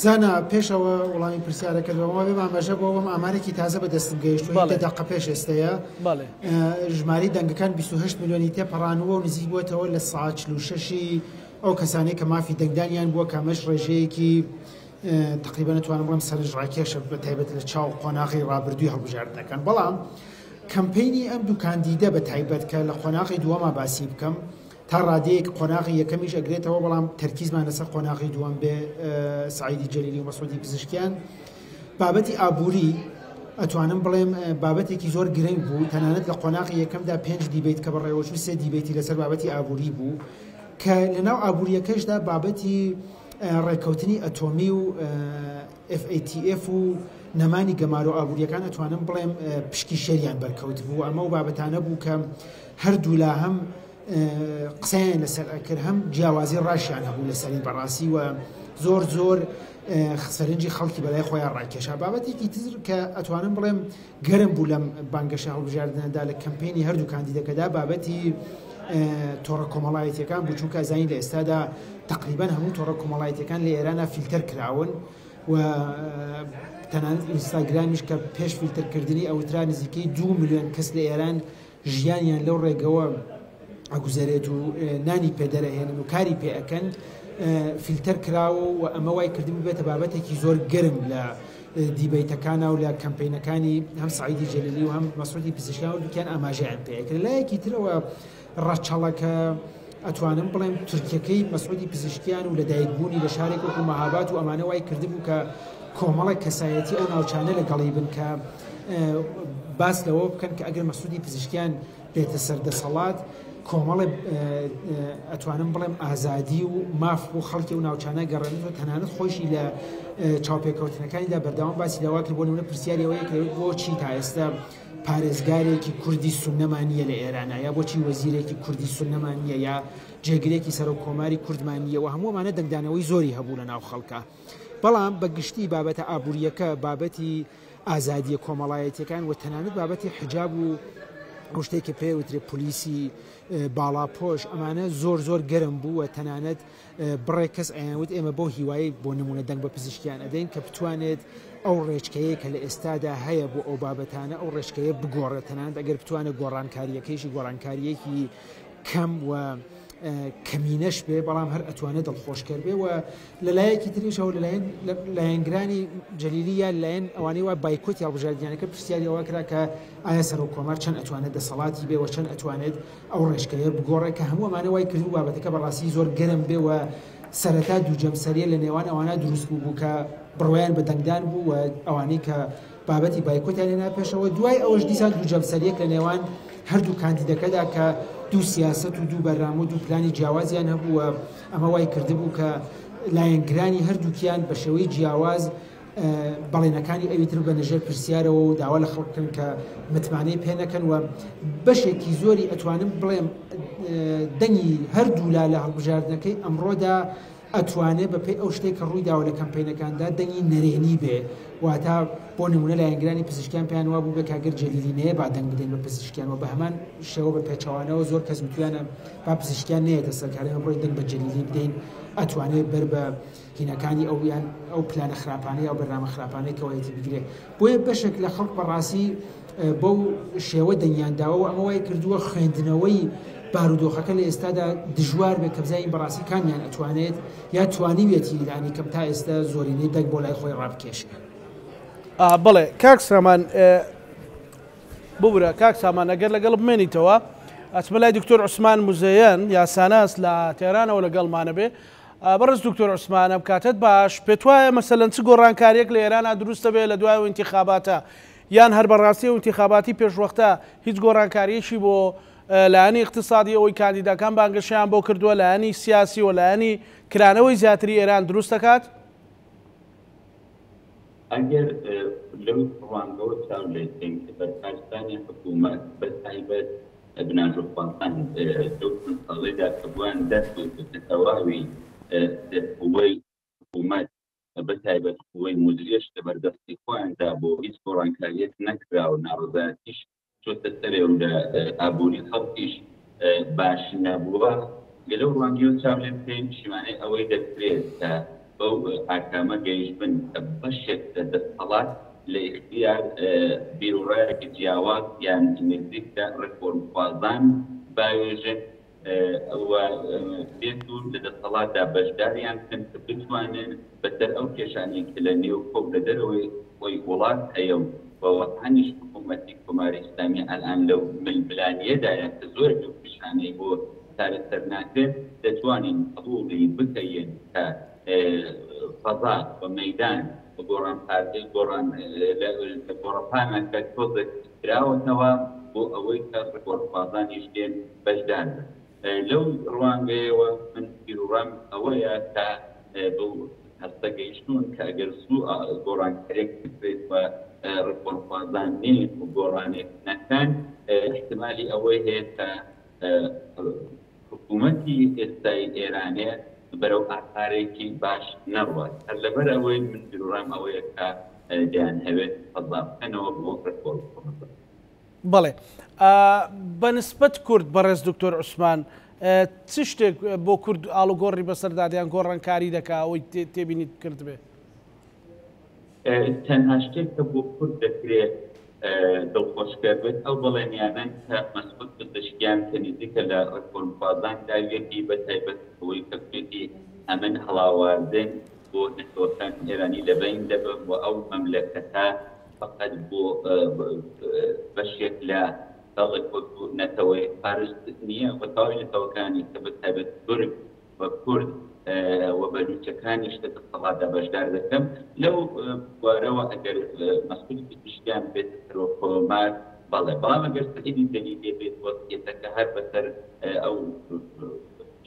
زانا پێشەوە وەڵامی پرسیارەکەت بەمەوە بێم ئاماژە بۆ ئەوەم ئامارێکی تازە بەدەستم گەیشتووە دە دەقە پێش ئێستەیە ژمارەی دەنگەکان 28 ملیۆنی تێپەڕانووە و نزیک بووەتەوە لە سەعات 46 ئەو کەسانەی کە مافی دەنگدانیان بووە کە ئەمەش ڕێژەیەکی تقریبا نتوانم بڵێم سەرنجڕاکێشە بە تایبەت لە چاو قۆناغی ڕابردووی هەڵبژاردنەکان بەڵام کەمپینی ئەم دوو کاندیدە بە تایبەت کە لە قۆناغی دووەما باسی بکەم تا ڕادەیەک قۆناغی یەکەمیش ئەگرێتەوە بەڵام تەرکیزمان لەسەر قۆناغی دووەم بێ سعیدی جەلیلی و مەسعودی پزیشکیان بابەتی ئابووری ئەتوانم بڵێم بابەتێکی زۆر گرنگ بوو تەنانەت لە قۆناغی یەکەمدا پێنج debate کە بەڕێوەچوو سێ debate ی لەسەر بابەتی ئابووری بوو کە لەناو ئابووریەکەشدا بابەتی ڕێککەوتنی ئەتۆمی و FATF و نەمانی گەمارۆ ئابووریەکان ئەتوانم بڵێم پشکی شێریان بەرکەوت بوو ئەمە و بابەتانە بوو کە هەردوولا هەم قسەیان لەسەر ئەکرد هەم جیاوازی ڕاشیان هەبوو لەسەری بەڕاستی و زۆر زۆر سەرنجی خەڵکی بەلای خۆیان ڕاکێشا بابەتێکی تر کە ئەتوانم بڵێم گەرم بوو لەم بانگەشە هەڵبژاردنەدا لە کەمپینی هەردوو کاندیدەکەدا بابەتی تۆڕە کۆمەڵایەتیەکان بوو چونکە زانین لە ئێستادا تقریبان هەموو تۆڕە کۆمەڵایەتیەکان لە ئێرانە فیلتەر کراون و تەنانەت ئینستاگرامیش کە پێش فیلتەرکردنی ئەوترا نزیکەی دو ملیۆن کەس لە ئێران ژیانیان لەو ڕێگەوە ئەگوزەرێت و نانی پێ دەرەهێنن و کاری پێ ئەکەن. فیلتەر کراوە و ئەمە وای کردبوو بێتە بابەتێکی زۆر گەرم لە دیبەیتەکانا و لە کەمپەینەکانی هەم سەعیدی جەلیلی و هەم مەسعودی پزیشکیان هەردووکیان ئاماژەیان پێ کرد. لایەکی ترەوە ڕەچەڵەکە ئەتوانم بڵێم تورکیەکەی مەسعودی پزیشکیان و لەدایکبوونی لە شارێک وەکو مەهابات و ئەمانە وای کردبوو کە کۆمەڵێک کەسایەتی ئەو ناوچانە لەگەڵی بن کە باس لەوە بکەن کە ئەگەر مەسعودی پزیشکیان بێتە سەر دەسەڵات کۆمەڵێ ئەتوانم بڵێم ئازادی و ماف بۆ خەڵکی و ناوچانە گەڕێنێتەوە تەنانەت خۆیشی لە چاوپێکەوتنەکانیدا بەردەوام باسی لەوە کرد بۆ نمونە پرسیاری ئەوەیە کە بۆچی تا ئێستا پارێزگارێکی کوردی سوننەمان نییە لە ئێرانە یا بۆچی وەزیرێکی کوردی سوننەمان نییە یا جێگرێکی سەرۆک کۆماری کوردمان نییە و هەموو ئەمانە دەنگدانەوەی زۆری هەبوو لە ناو خەڵکە بەڵام بە گشتی بابەتە ئابووریەکە بابەتی ئازادیە کۆمەڵایەتیەکان و تەنانەت بابەتی حجاب و ئەو شتێک کە پێ وترێ پلیسی باڵاپۆش ئەمانە زۆر زۆر گەرم بوو و تەنانەت بڕێک کەس ئەیانوت ئێمە بۆ هیوایی بۆ نمونە دەنگ بە پزیشکیان ئەدەین کە بتوانێت ئەو ڕێچکەیە کە لە ئێستادا هەیە بۆ ئەو بابەتانە ئەو ڕێچکەیە بگۆڕێت تەنانەت ئەگەر بتوانێت گۆڕانکاریەکەیشی گۆڕانکاریەکی کەم و کەمینەش بێ بەڵام هەر ئەتوانێت دڵخۆشکەر بێ و لەلایەکی تریشەوە لەلایەن لایەنگرانی جەلیلی یا لایەن ئەوانەی وا بایکۆتی هەڵبژاردنیانەکە پرسیاری ئەوە کرا کە ئایا سەرۆک کۆمار چەند ئەتوانێت دەسەڵاتی بێ و چەند ئەتوانێت ئەو ڕێچکەیە بگۆڕێ کە هەموو ئەمانە وای کردبوو بابەتەکە بەڕاستی زۆر گەرم بێ و سەرەتا دوو جەمسەریە لە نێوان ئەوانە دروست بوو بوو کە بڕوایان بە دەنگدان بوو و ئەوانەی کە بابەتی بایکۆتیان هێنا پێشەوە، دوای ئەوەش دیسان دوو جەمسەریەک لە نێوان هەردوو کاندیدەکەدا کە دوو سیاسەت و دوو بەرنامە و دوو پلانی جیاوازیان هەبوو و ئەمە وای کردبوو کە لایەنگرانی هەردووکیان بە شێوەی جیاواز بەڵێنەکانی ئەوی تر ببەنە ژێر پرسیارەوە و داوا لە خەڵک بکەن کە متمانەی پێ نەکەن و بەشێکی زۆری ئەتوانم بڵێم دەنگی هەردوولا لە هەڵبژاردنەکەی ئەمڕۆدا ئەتوانێ بە پێی ئەو شتەی کە ڕووی داوە لە کەمپەینەکاندا دەنگی نەرێنی بێ، واتە بۆ نموونە لایەنگرانی پزیشکیان پێیان وا بووبێ کە گەر جەلیلی نەیە با دەنگ بدەین بە پزیشکیان و بە هەمان شێوە بە پێچەوانەوە زۆر کەس وتویانە با پزیشکیان نەیەتە سەر کار ئێمە بڕۆین دەنگ بە جەلیلی بدەین ئەتوانێ بەر بە هینەکانی ئەو یان ئەو پلانە خراپانەی ئەو بەرنامە خراپانەی کەوەیەتی بگرێ بۆیە بەشێک لە خەڵک بەڕاستی بەو شێوە دەنگیان داوە و ئەمە وای کردووە خوێندنەوەی بارودۆخەکە لە ئێستادا دژوار بێت کە بزانین بەڕاستی کامیان ئەتوانێت یا توانیویەتی لانی کەم تا ئێستا زۆرینەی دەنگ بۆ لای خۆی ڕابکێشێ. بەڵێ کاک سامان ببورە کاک سامان ئەگەر لەگەڵ بمێنیتەوە ئەچمە لای دکتۆر عوسمان موزەیەن یاساناس لە تێرانەوە لەگەڵمانە بێ بەڕێز دکتۆر عوسمان ئەم کاتەت باش پێتوایە مەسەلەن چ گۆڕانکاریەک لە ئێرانە دروستە بێ لە دوای ئینتیخاباتە یان هەر بەڕاستی ئەو ئینتیخاباتی پێشوەختە هیچ گۆڕانکاریەکی بۆ لایەنی ئیقتیسادی ئەوەی کاندیداکان بانگەشەیان بۆ کردووە، لایەنی سیاسی و لایەنی کرانەوەی زیاتری ئێران دروست دەکات؟ ئەگەر لەو ڕوانگەوە چاو لێ بکەین کە بەرپرسانی حکوومەت بە تایبەت بناژۆخوازان لەو چەند ساڵەیدا کە بۆیان دەرکەوت کە تەواوی سێ قووەی حکوومەت بە تایبەت قوەی موجریەش لەبەر دەستی خۆیاندا بۆ هیچ گۆڕانکاریەک نەکرا و ناڕەزایەتیش چۆتە سەرێ و لە ئابووری خەڵکیش باش نەبووە، گەر لەو ڕوانگەیەوە چاو لێ بکەین شیمانەی ئەوەی دەکرێت کە بەو ئاکامە گەیشتبن کە بەشێک لە دەستەڵات لە ئیختیار بیروڕایەکی جیاواز یان نزیک لە ڕێفۆرمخوازان باوێژن و بێت و لە دەسەڵاتدا بەشداریان بکەن کە بتوانن بەسەر ئەو کێشانەی کە لە نێوخۆ و لە دەرەوەی خۆی وڵات هەیە و بە واقعەنیش حکوومەتی کۆماری ئیسلامی ئەلئان لەو ململانییەدایە کە زۆرێک لەو کێشانەی بۆ چارەسەر ناکرێت دەتوانین قبووڵی بکەین کە فەزا و مەیدان و گۆڕانپارتی گۆڕان لە گۆڕەپانەکە تۆزێک کراوەتەوە بۆ ئەوەی کە ڕێکۆردخوازانیش دێن بەشدار بن. لەو ڕوانگەیەوە من بیروڕام ئەوەیە کە بەو هەستە گەیشتوون کە ئەگەر زوو گۆڕانکارییەک بکرێت و ڕێفۆرمخوازان نێن و گۆڕانێک نەکەن، ئیحتیمالی ئەوەی هەیە کە حکوومەتی ئێستای ئێرانێ بەرەو ئاقارێکی باش نەڕوات. هەر لەبەر ئەوەی من بیروڕام ئەوەیە کە دەیانهەوێت فەزا بکەنەوە بۆ ڕێفۆرمخوازان. بەڵێ بە نسبەت کورد بەڕێز دکتۆر عوسمان چ شتێک بۆ کورد ئاڵوگۆڕی بەسەردا دێ یان گۆڕانکاری دەکا ئەوەی تێبینیت کردبێ؟ تەنها شتێک کە بۆ کورد دەکرێ دڵخۆشکەر بێت ئەو بەڵێنیانەن کە مەسعود پزیشکیان کە نزیکە لە ڕێفۆرمخوازان داویەتی بە تایبەت ئەوەی کە گوتویەتی. ئەمن هەڵاواردن بۆ نەتەوەکانی ئێرانی لە بەین دەبەم و ئەو مەملەکەتە فەقەت بۆ بەشێک لە خەڵک وەکوو نەتەوەی فارس نییە و تەواوی نەتەوەکانی کە بە تایبەت تورک و کورد و بەلووچەکانیش لە دەسەڵاتدا بەشدار دەکەم. لەو بوارەوە ئەگەر مەسعود پزیشکیان بێتە سەرۆک کۆمار بەڵێ، بەڵام ئەگەر سەعیدی جەلیلی بێت وەزعیەتەکە هەر بەسەر ئەو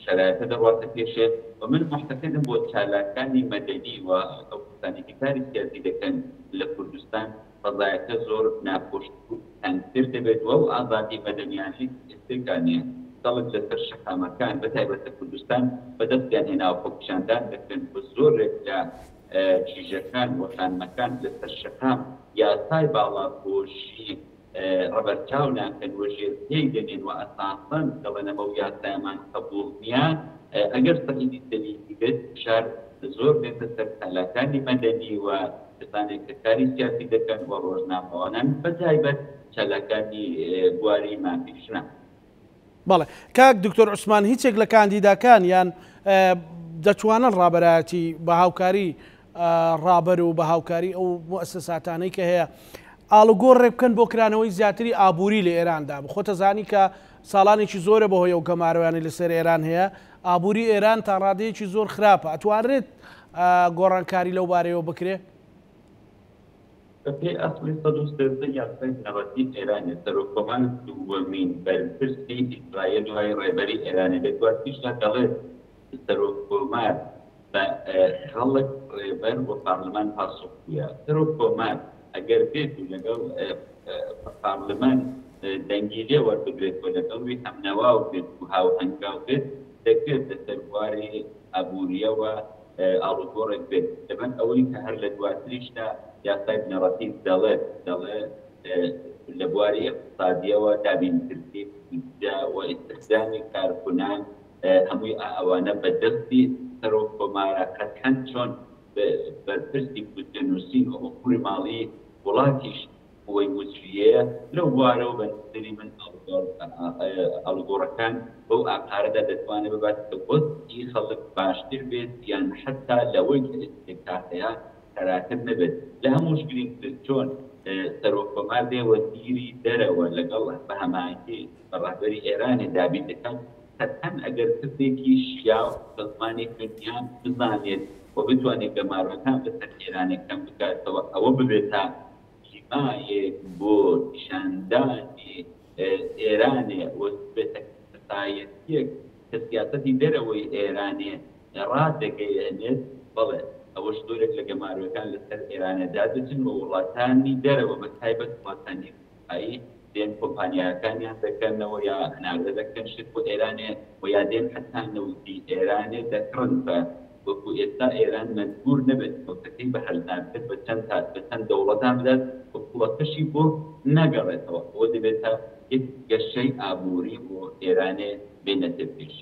شەرایتە دەڕواتە پێشێ و من موعتەقیدم بۆ چالاکانی مەدەنی و ئەو کەسانەی کە کاری سیاسی دەکەن لە کوردستان فەزایەکە زۆر ناخۆشتر و تەنگتر دەبێت و ئەو ئازادی مەدەنیانەی کە ئێستێکانێ خەڵک لەسەر شەقامەکان بە تایبەت لە کوردستان بەدەستیان هێناوە خۆپیشاندان دەکەن و زۆرێک لە کیژەکان و خانمەکان لەسەر شەقام یاسای باڵاپۆشی ڕەبەرچاو ناکەن و ژێر پێی دەنێن و ئەساسەن دەڵێن ئەمە و یاسایەمان قەبووڵ نییە. ئەگەر سەعیدی جەلیلی بێت فشار زۆر دێتە سەر چالاکانی مەدەنی و کەسانێک کە کاری سیاسی دەکەن و ڕۆژنامەوانان بە تایبەت چالاکانی بواری مافی ژنان. بەڵێ کاک دکتۆر عوسمان هیچێک لە کاندیداکان یان دەتوانن ڕابەرایەتی بە هاوکاری ڕابەر و بە هاوکاری ئەو موئەسەساتانەی کە هەیە ئاڵوگۆڕێک بکەن بۆ کرانەوەی زیاتری ئابووری لە ئێراندا خۆتەزانی کە ساڵانێکی زۆرە بەهۆی ئەو گەمارۆیانەی لەسەر ئێران هەیە ئابووری ئێران تا ڕادەیەکی زۆر خراپە ئەتوانرێت گۆڕانکاری لەو بارەیەوە بکرێ؟ بەپێی ئەسڵی 113 یاسای بنەڕەتی ئێرانێ، سەرۆککۆمار دووەمین بەرپرسی ئیجراییە دوای ڕێبەری ئێرانێ. لە دواتریشدا دەڵێت سەرۆککۆمار بە خەڵک، ڕێبەر و پارلمان پاسخگویە. سەرۆککۆمار ئەگەر بێت و لەگەڵ پارلمان دەنگی لێ وەربگرێت و لەگەڵ وی هەمنەواو بێت و هاوهەنگاو بێت، دەکرێت لەسەر بواری ئابوورییەوە ئاڵوگۆڕێک بێت، لەبەر ئەوەی کە هەر لە دواتریشدا یاسای بنەڕەتی دەڵێت، دەڵێ لە بواری ئیقتسادییەوە دابینکردنی بودجە و ئیستخدامی کارکونان هەمووی ئەوانە بە دەستی سەرۆک کۆمارە، قەتعەن چۆن بەرپرسی بودجە نووسین و ئوموری ماڵی وڵاتیش قوەی موجریەیە، لەو بوارەوە بە نەزەری من ئاڵوگۆڕەکان بەو ئاقارەدا دەتوانێت ببات کە وەزعی خەڵک باشتر بێت یان حەتا لەوەی کە ئێستا هەیە خەراتر نەبێت. لە هەمووش گرینگتر چۆن سەرۆک کۆمار دێ وەزیری دەرەوە لەگەڵ بە هەماهەنگی بە ڕەهبەری ئێرانێ دابین دەکات، قەتعەن ئەگەر کەسێکی شیاو بە زمانی دونیا بزانێت و بتوانێت گەمارۆکان بەسەر ئێرانێ کەم بکاتەوە ئەوە ببێتە هیمایەک بۆ نیشاندانی ئێرانێ و ببێتە کەسایەتییەک کە سیاسەتی دەرەوەی ئێرانێ ڕادەگەیەنێت، بەڵێ ئەوەش زۆرێک لە گەمارۆکان لەسەر ئێرانێ دادەچن و وڵاتانی دەرەوە بە تایبەت وڵاتانی ئەوروپایی دێن کۆمپانیاکانیان دەکەنەوە یا هەناردە دەکەن شت بۆ ئێرانێ و یا دێن حەتا نەوتی ئێرانێ دەکڕن بە وەکو ئێستا ئێران مەجبور نەبێت نەوتەکەی بە هەرزانتر بە چەند تا بە چەند دەوڵەتان بدات و پوڵەکەشی بۆ نەگەڕێتەوە ئەوە دەبێتە یەک گەشەی ئابووری بۆ ئێرانێ بێنێتە پێش.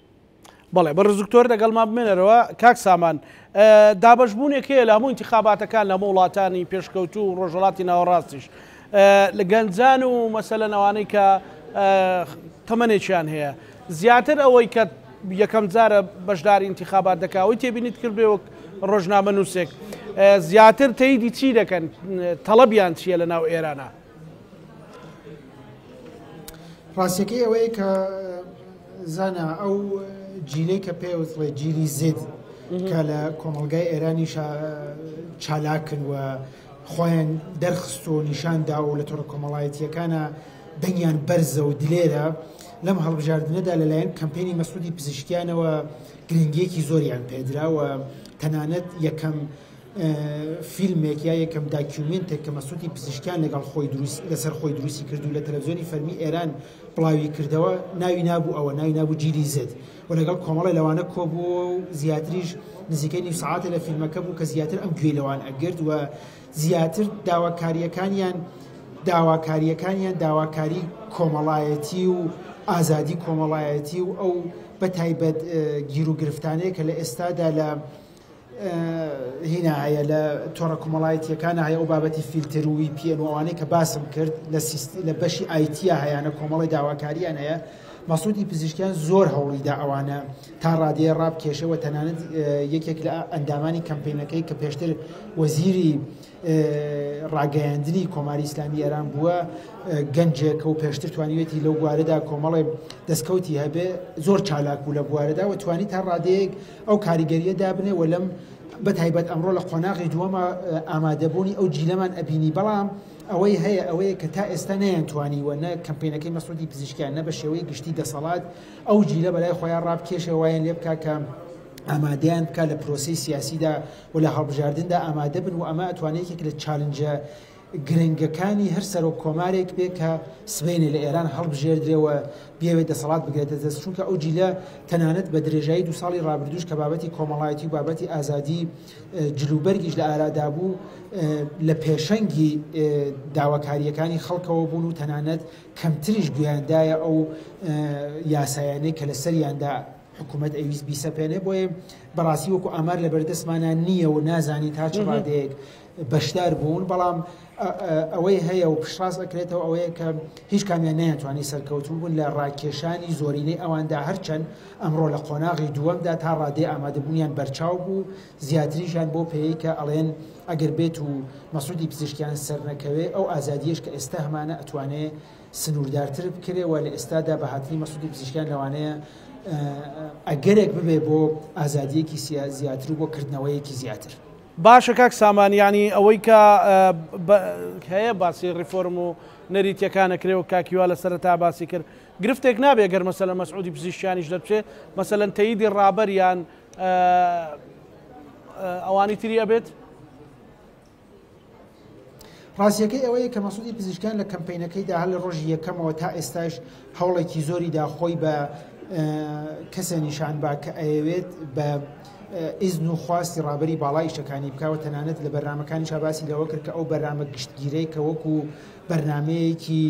بەڵێ بەڕێز دکتۆر لەگەڵمان بمێنەرەوە. کاک سامان دابەشبوونێک هەیە لە هەموو ئینتیخاباتەکان لە هەموو وڵاتانی پێشکەوتوو و ڕۆژهەڵاتی ناوەڕاستیش لە گەنجان و مەسەلەن ئەوانەی کە تەمەنێکیان هەیە زیاتر ئەوەی کە یەکەم جارە بەشداری ئینتیخابات دەکا ئەوەی تێبینیت کرد بێ وەک ڕۆژنامە نووسێک زیاتر تەیدی چی دەکەن تەڵەبیان چییە لە ناو ئێرانە؟ ڕاستیەکەی ئەوەیە کە زانا ئەو جیلەی کە پێوتڵێ جیلی زد کە لە کۆمەڵگای ئێرانی چالاکن و خۆیان دەرخست و نیشان دا و لە تۆڕە کۆمەڵایەتیەکانە دەنگیان بەرزە و دلێرە لەم هەڵبژاردنەدا لەلایەن کەمپینی مەسعودی پزیشکیانەوە گرنگیەکی زۆریان پێدرا و تەنانەت یەکەم فیلمێک یا یەکەم داکیومێنتێک کە مەسعودی پزیشکیان لەگەڵ خۆی دروست لەسەر خۆی دروستی کرد و لە تەلەڤزیۆنی فەرمی ئێران بڵاوی کردەوە ناوی نابوو ئەوە ناوی نابوو جیلی زد و لەگەڵ کۆمەڵی لەوانە کۆبووەوە و زیاتریش نزیکەی نیو سەعاتێ لە فیلمەکە بوو کە زیاتر ئەم گوێی لەوان ئەگرت و زیاتر داواکارییەکانیان داواکارییەکانیان داواکاری کۆمەڵایەتی و ئازادی کۆمەڵایەتی و ئەو بەتایبەت گیروگرفتانەیە کە لە ئێستادا لە هینا هەیە لە تۆڕە کۆمەڵایەتیەکانە هەیە ئەو بابەتی فیلتر و VPN و ئەوانەی کە باسم کرد لە لە بەشی ئایتیا هەیانە کۆمەڵی داواکاریان هەیە مەسعودی پزیشکیان زۆر هەوڵیدا ئەوانە تا ڕادەیە ڕابکێشەوە تەنانەت یەکێک لە ئەندامانی کەمپینەکەی کە پێشتر وەزیری ڕاگەیاندنی کۆماری ئیسلامی ئێران بووە گەنجێکە و پێشتر توانیوێتی لەو بوارەدا کۆمەڵێ دەستکەوتی هەبێ زۆر چالاک بوو لە بوارەدا و توانی تا ڕادەیەک ئەو کاریگەریە دابنێ و لەم بە تایبەت ئەمڕۆ لە قۆناغی دووەمە ئامادەبوونی ئەو جیلەمان ئەبینی بەڵام ئەوەی هەیە ئەوەیە کە تا ئێستا نەیانتوانیوە نە کەمپینەکەی مەسعودی پزیشکیان نە بە شێوەی گشتی دەسەڵات ئەو جیلە بەلای خۆیان ڕابکێشێ وایان لێ بکا کە ئامادەیان بکا لە پرۆسەی سیاسیدا و لە هەڵبژاردندا ئامادە بن و ئەمە ئەتوانێت یەکێک لە challenge ە گرنگەکانی هەر سەرۆک کۆمارێک بێ کە سبەینێ لە ئێران هەڵبژێردرێ و بیەوێت دەسەڵات بگرێتە دەست چونکە ئەو جیلە تەنانەت بە درێژایی دو ساڵی ڕابردووش کە بابەتی کۆمەڵایەتی و بابەتی ئازادی جلوبەرگیش لە ئارادا بوو لە پێشەنگی داواکارییەکانی خەڵکەوە بوون و تەنانەت کەمتریش گوێیاندایە ئەو یاسایانەی کە لەسەریاندا حکوومەت ئەویست بیسەپێنێ بۆیە بەڕاستی وەکو ئامار لە بەردەستمانە نییە و نازانین تا چ ڕادەیەک بەشدار بوون بەڵام ئەوەی هەیە و پشتڕاست ئەکرێتەوە ئەوەیە کە هیچ کامیان نەیانتوانی سەرکەوتوو بوون لە ڕاکێشانی زۆرینەی ئەواندا هەرچەند ئەمڕۆ لە قۆناغی دووەمدا تا ڕادەی ئامادەبوونیان بەرچاو بوو زیاتریشیان بۆ پێی کە ئەڵێن ئەگەر بێت و مەسعودی پزیشکیان سەرنەکەوێ ئەو ئازادیەش کە ئێستا هەمانە ئەتوانێ سنووردارتر بکرێ و لە ئێستادا بە هاتنی مەسعودی پزیشکیان لەوانەیە ئەگەرێک ببێ بۆ ئازادیەکی زیاتر و بۆ کردنەوەیەکی زیاتر. باشە کاک سامان یانی ئەوەی کە هەیە باسی ڕیفۆرم و نەریتیەکان ئەکرێ و کاک هیوا لە سەرەتا باسی کرد گرفتێک نابێ گەر مەسەلەن مەسعودی پزیشکیانیش دەربچێ مەسەلەن تەییدی ڕابەر یان ئەوانی تری ئەبێت؟ ڕاستیەکەی ئەوەیە کە مەسعودی پزیشکیان لە کەمپەینەکەیدا هەر لە ڕۆژی یەکەمەوە تا ئێستاش هەوڵێکی زۆری دا خۆی بە کەسێ نیشان با کە ئەیەوێت بە ئیزن و خواستی ڕابەری باڵا ئیشەکانی بکاوە تەنانەت لە بەرنامەکانیشا باسی لەوە کرد کە ئەو بەرنامە گشتگیرەی کە وەکو بەرنمەیەکی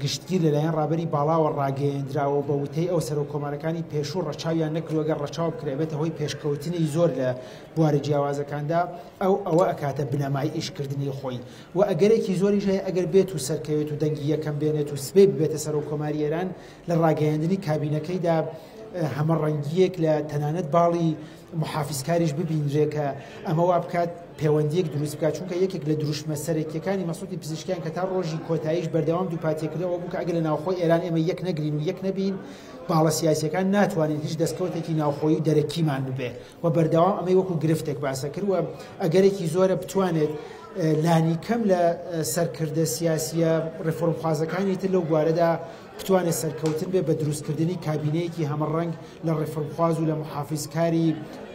گشتگیر لەلایەن ڕابەری باڵاوە ڕاگەیەندراوە و بە وتەی ئەو سەرۆک کۆمارەکانی پێشوو ڕەچاویان نەکردووە گەر ڕەچاو بکرێ ئەبێتە هۆی پێشکەوتنی زۆر لە بوارە جیاوازەکاندا ئەو ئەوە ئەکاتە بنەمای ئیشکردنی خۆی و ئەگەرێکی زۆریش هەیە ئەگەر بێت و سەرکەوێت و دەنگی یەکەم بێنێت و سبەی ببێتە سەرۆک کۆماری ئێران لە ڕاگەیاندنی کابینەکەیدا هەمەڕەنگییەک لە تەنانەت باڵی محافیزکاریش ببینرێ کە ئەمە وا بکات پەیوەندییەک دروست بکات چونکە یەکێک لە دروشمە سەرەکیەکانی مەسعودی پزیشکیان کە تا ڕۆژی کۆتاییش بەردەوام دووپاتیکردەوە بوو کە ئەگەر لە ناوخۆی ئێران ئێمە یەک نەگرین و یەک نەبین باڵە سیاسیەکان ناتوانین هیچ دەستکەوتێکی ناوخۆیی و دەرەکیمان ببێ و بەردەوام ئەمەی وەکو گرفتێک باسە کرد و ئەگەرێکی زۆرە بتوانێت لانیکەم لە سەرکردە سیاسیە ڕێفۆرمخوازەکانی تر لەو بوارەدا بتوانێت سەرکەوتن بێ بە دروستکردنی کابینەیەکی هەمەڕەنگ لە ڕێفۆرمخواز و لە محافیزکاری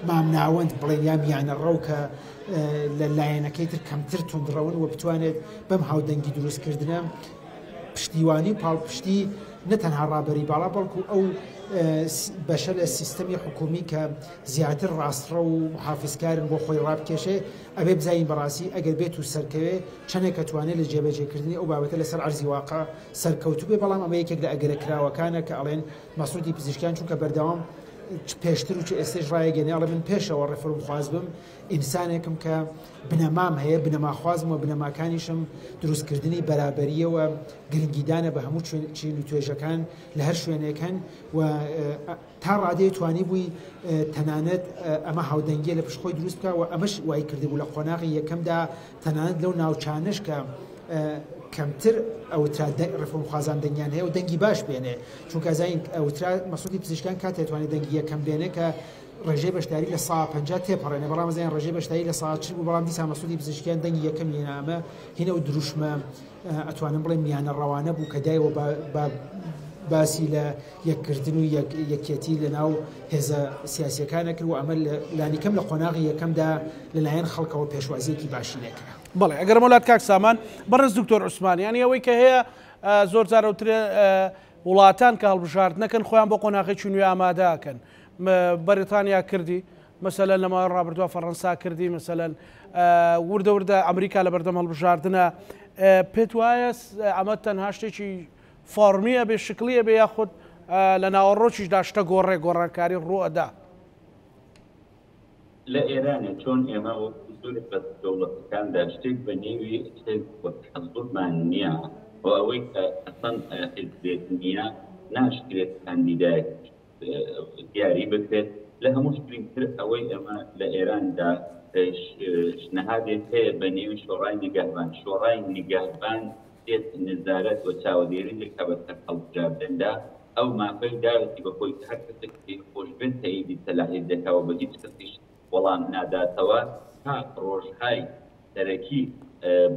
مامناوەند بڵێن یا میانەڕەو کە لە لایەنەکەی تر کەمتر توندڕەون و بتوانێت بەم هاودەنگی دروستکردنە پشتیوانی و پاڵپشتی نە تەنها ڕابەری باڵا بەڵکو ئەو بەشە لە سیستەمی حکومی کە زیاتر ڕاستڕەو و محافزکارن بۆ خۆی ڕابکێشێ ئەبێ بزانین بەڕاستی ئەگەر بێت و سەرکەوێ چەندێک ئەتوانێت لە جێبەجێکردنی ئەو بابەتە لەسەر عەرزی واقع سەرکەوتوو بێ بەڵام ئەمە یەکێک لە ئەگەرە کراوەکانە کە ئەڵێن مەسعودی پزیشکیان چونکە بەردەوام چ پێشتر و چ ئێستێش ڕایەگەێنێ ئەڵێ من پێشەوە ڕێفۆرمخواز بم ئینسانێکم کە بنەمام هەیە، بنەماخوازم و بنەماکانیشم دروستکردنی بەرابەرییە و گرنگیدانە بە هەموو چین و توێژەکان لە هەر شوێنێک هەن و تا ڕادەیە توانیبووی تەنانەت ئەمە هاودەنگیە لە پشت خۆی دروست بکە و ئەمەش وای کردبوو لە قۆناغی یەکەمدا تەنانەت لەو ناوچانەش کە کەمتر ئەوترا ڕێفۆرمخوازان دەنگیان هەیە و دەنگی باش بێنێ چونکە زین ئەوترا مەسعودی پزیشکیان کاتێ توانێت دەنگی یەکەم بێنێ کە ڕێژەی بەشداری 50% تێپەڕێنێ، بەڵام ئەزانین ڕێژەی بەشداری 40% بوو، بەڵام دیسان مەسعودی پزیشکیان دەنگی یەکەمی هێنا، ئەمە هین ئەو دروشمە ئەتوانم بڵێم میانە ڕەوانە بوو کە دایەوە باسی لە یەکگرتن و یەکێتی لە ناو هێزە سیاسیەکانە کرد و ئەمە لانیکەم لە قۆناغی یەکەمدا لەلایەن خەڵکەوە پێشوازیەکی باشی لێکرا. بەڵێ ئەگەرمەوە لات کاک سامان، بەڕێز دکتۆر عوسمان، یانی ئەوەی کە هەیە زۆر جار ئەوترێ وڵاتان کە هەڵبژاردنەکەن خۆیان بۆ قۆناغێکی نوێ ئامادە ئەکەن بەریتانیا کردی مەسەلەن لە ماوەی ڕابردووە فەڕەنسا کردی مەسەلەن وردە وردە ئەمریکا لە بەردەم هەڵبژاردنە پێت وایە ئەمە تەنها شتێکی فۆڕمیە بێ شکلیە بێ یاخود لە ناوەڕۆکیشدا شتە گۆڕێ گۆڕانکاری ڕوئەدا؟ لە ئێرانێ چۆن ئێمە وەکو زۆرێک لە دەوڵەتەکاندا شتێک بە نێوی حیزب و تەحەزوبمان نییە و ئەوەی کە ئەسڵەن حیزبێک نییە ناشکرێت کاندیدایەک دیاری بکرێت. لە هەمووش گرنگتر ئەوەی ئێمە لە ئێراندا نەهادێک هەیە بە نێوی شۆڕای نیگەهبان. شۆڕای نیگەهبان دێت نەزارەت و چاوەدێری دەکا بەسەر هەڵبژاردندا، ئەو مافەی داوێتی بە خۆی کە هەر کەسێک پێی خۆش بێت تەئیدی سەلاحیەت دەکا و بە هیچ کەسیش وەڵام ناداتەوە تا ڕۆژهای سەرەکی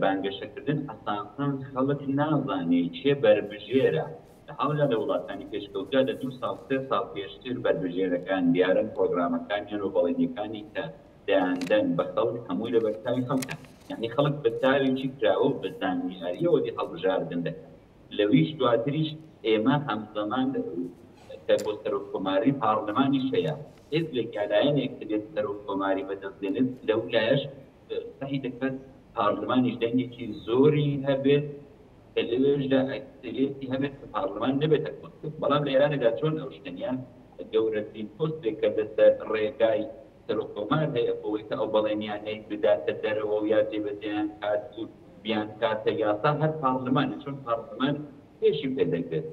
بانگەشەکردن ئەساسەن خەڵک نازانێ کێ بەربژێرە لە حاڵێدا لە وڵاتانی پێشکەوتودا لە دوو ساڵ سێ ساڵ پێشتر بەربژێرەکان دیارن پڕۆگرامەکانیان و بەڵێنیەکانی کە دەیاندەن بە خەڵک هەمووی لەبەر چاوی خەڵکە یانی خەڵک بە چاوێکی کراوە و بە زانیاریەوە دی هەڵبژاردن دەکات لەویش دواتریش ئێمە هەمزەمان کە بۆ سەرۆک کۆماری پاڕلمانیش هەیە حیزبێک یا لایەنێک کە دێت سەرۆک کۆماری بەدەست دێنێت لەو لایەش سەعی دەکات پاڕلمانیش دەنگێکی زۆری هەبێت کە لەوێشدا ئەکسەریەتی هەبێت کە پاڕلمان نەبێتە پۆستێک بەڵام لە ئێرانێدا چۆن ئەو شتە نییە گەورەترین پۆستێک کە لەسەر ڕێگای سەرۆک کۆمار هەیە بۆ ئەوەی کە ئەو بەڵێنیانەی بداتە دەرەوە و یا جێبەجێیان کات و بیانکاتە یاسا هەر پاڕلمانە چۆن پاڕلمان پێشی پێ دەگرێت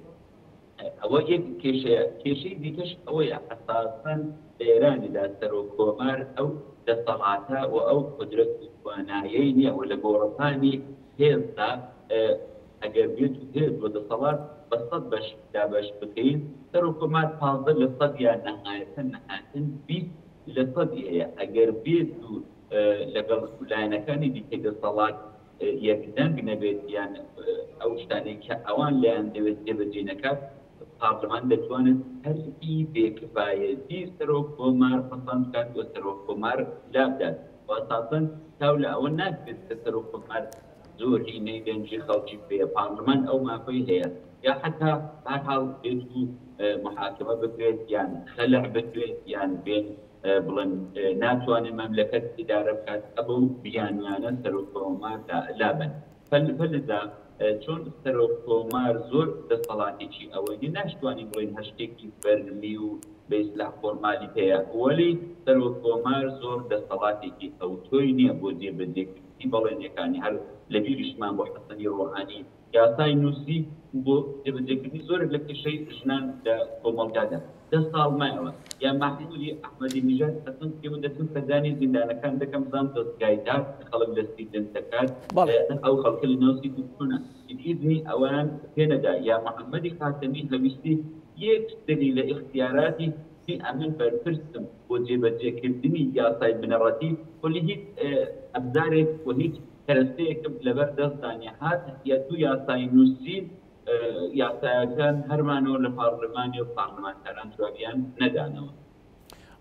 ئەوە یەک کێشەیە کێشەی دیکەش ئەوەیە ئەساسەن لە ئێرانیدا سەرۆک کۆمار ئەو دەسەڵاتە و ئەو قودرەت و توانایەی نییە و لە گۆڕەپانی هێزدا ئەگەر بێت و هێز و دەسەڵات بە سەد بەش دابەش بکەین سەرۆک کۆمار 15 لە سەد یان نەهایەتەن نەهایەتەن 20 لە سەدی هەیە ئەگەر بێت و لەگەڵ لایەنەکانی دیکەی دەسەڵات یەک دەنگ نەبێت یان ئەو شتانەی کە ئەوان لێیان دەوێت جێبەجێ نەکات، پارلمان دەتوانێت تەرحی بێکفایەتی سەرۆک کۆمار پەسەند بکات و سەرۆک کۆمار لابدات و ئەساسەن چاو لە ئەوە ناکرێت کە سەرۆک کۆمار زۆرینەی دەنگی خەڵکی پێیە، پارلمان ئەو مافەی هەیە یا حەتا بەهەرحاڵ بێت و محاکمە بکرێت یان خەلع بکرێت یان بێن بڵێن ناتوانێت مەملەکەت ئیدارە بکات ئەبەو بیانویانە سەرۆک کۆمار لابەن فلذا چۆن سەرۆک کۆمار زۆر دەسەڵاتێکی ئەوەی نیە ناشتوانین بڵێین هەر شتێکی فەرمی و بە ئیسلاح فۆرمالی هەیە وەلی سەرۆک کۆمار زۆر دەسەڵاتێکی ئەوتۆی نیە بۆ جێبەجێکردنی بەڵێنیەکانی هەر لەبیریشمان بۆ حەسەنی ڕۆحانی یاسای نووسی بۆ جێبەجێکردنی زۆرێک لە کێشەی ژنان لە کۆمەڵگادا دە ساڵ مایەوە، یا مەحموودی ئەحمەدی نژاد قەسەم بکەی من دەچم سەردانی زیندانەکان دەکەم بزانم دەزگای داد کە خەڵک لە سجن دەکات ئەو خەڵکە لە ناو سجن چۆنە ئیزنی ئەوەیان پێ نەدا، یا محەممەدی خاتەمی هەویستی یەک سری لە ئیختیاراتی تی ئەمن بەرپرسم بۆ جێبەجێکردنی یاسای بنەڕەتی وەلی هیچ ئەبزارێک و هیچ کەرەستەیەکم لەبەر دەستدا نیە هات یە دوو یاسای نووسین یاسایەکان هەرمانەوە لە پارلمانی و پارلمانتاران جوابیان نەدانەوە.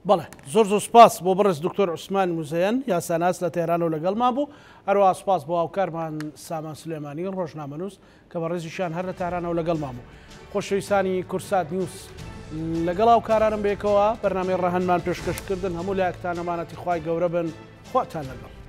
بەڵێ زۆر زۆر سپاس بۆ بەڕێز دکتۆر عوسمان موزەیەن یاساناس لە تەهرانەوە لەگەڵمان بوو، هەروەها سپاس بۆ هاوکارمان سامان سولێمانی ڕۆژنامەنووس کە بەڕێزیشیان هەر لە تارانەوە لەگەڵمان بوو. خۆشەویستانی کوردسات نیوز لەگەڵ هاوکارانم بەیەکەوە بەرنامەی ڕەهەندمان پێشکەش کردن هەموو لایەکتان ئەمانەتی خوای گەورە بن خواتان لەگەڵ.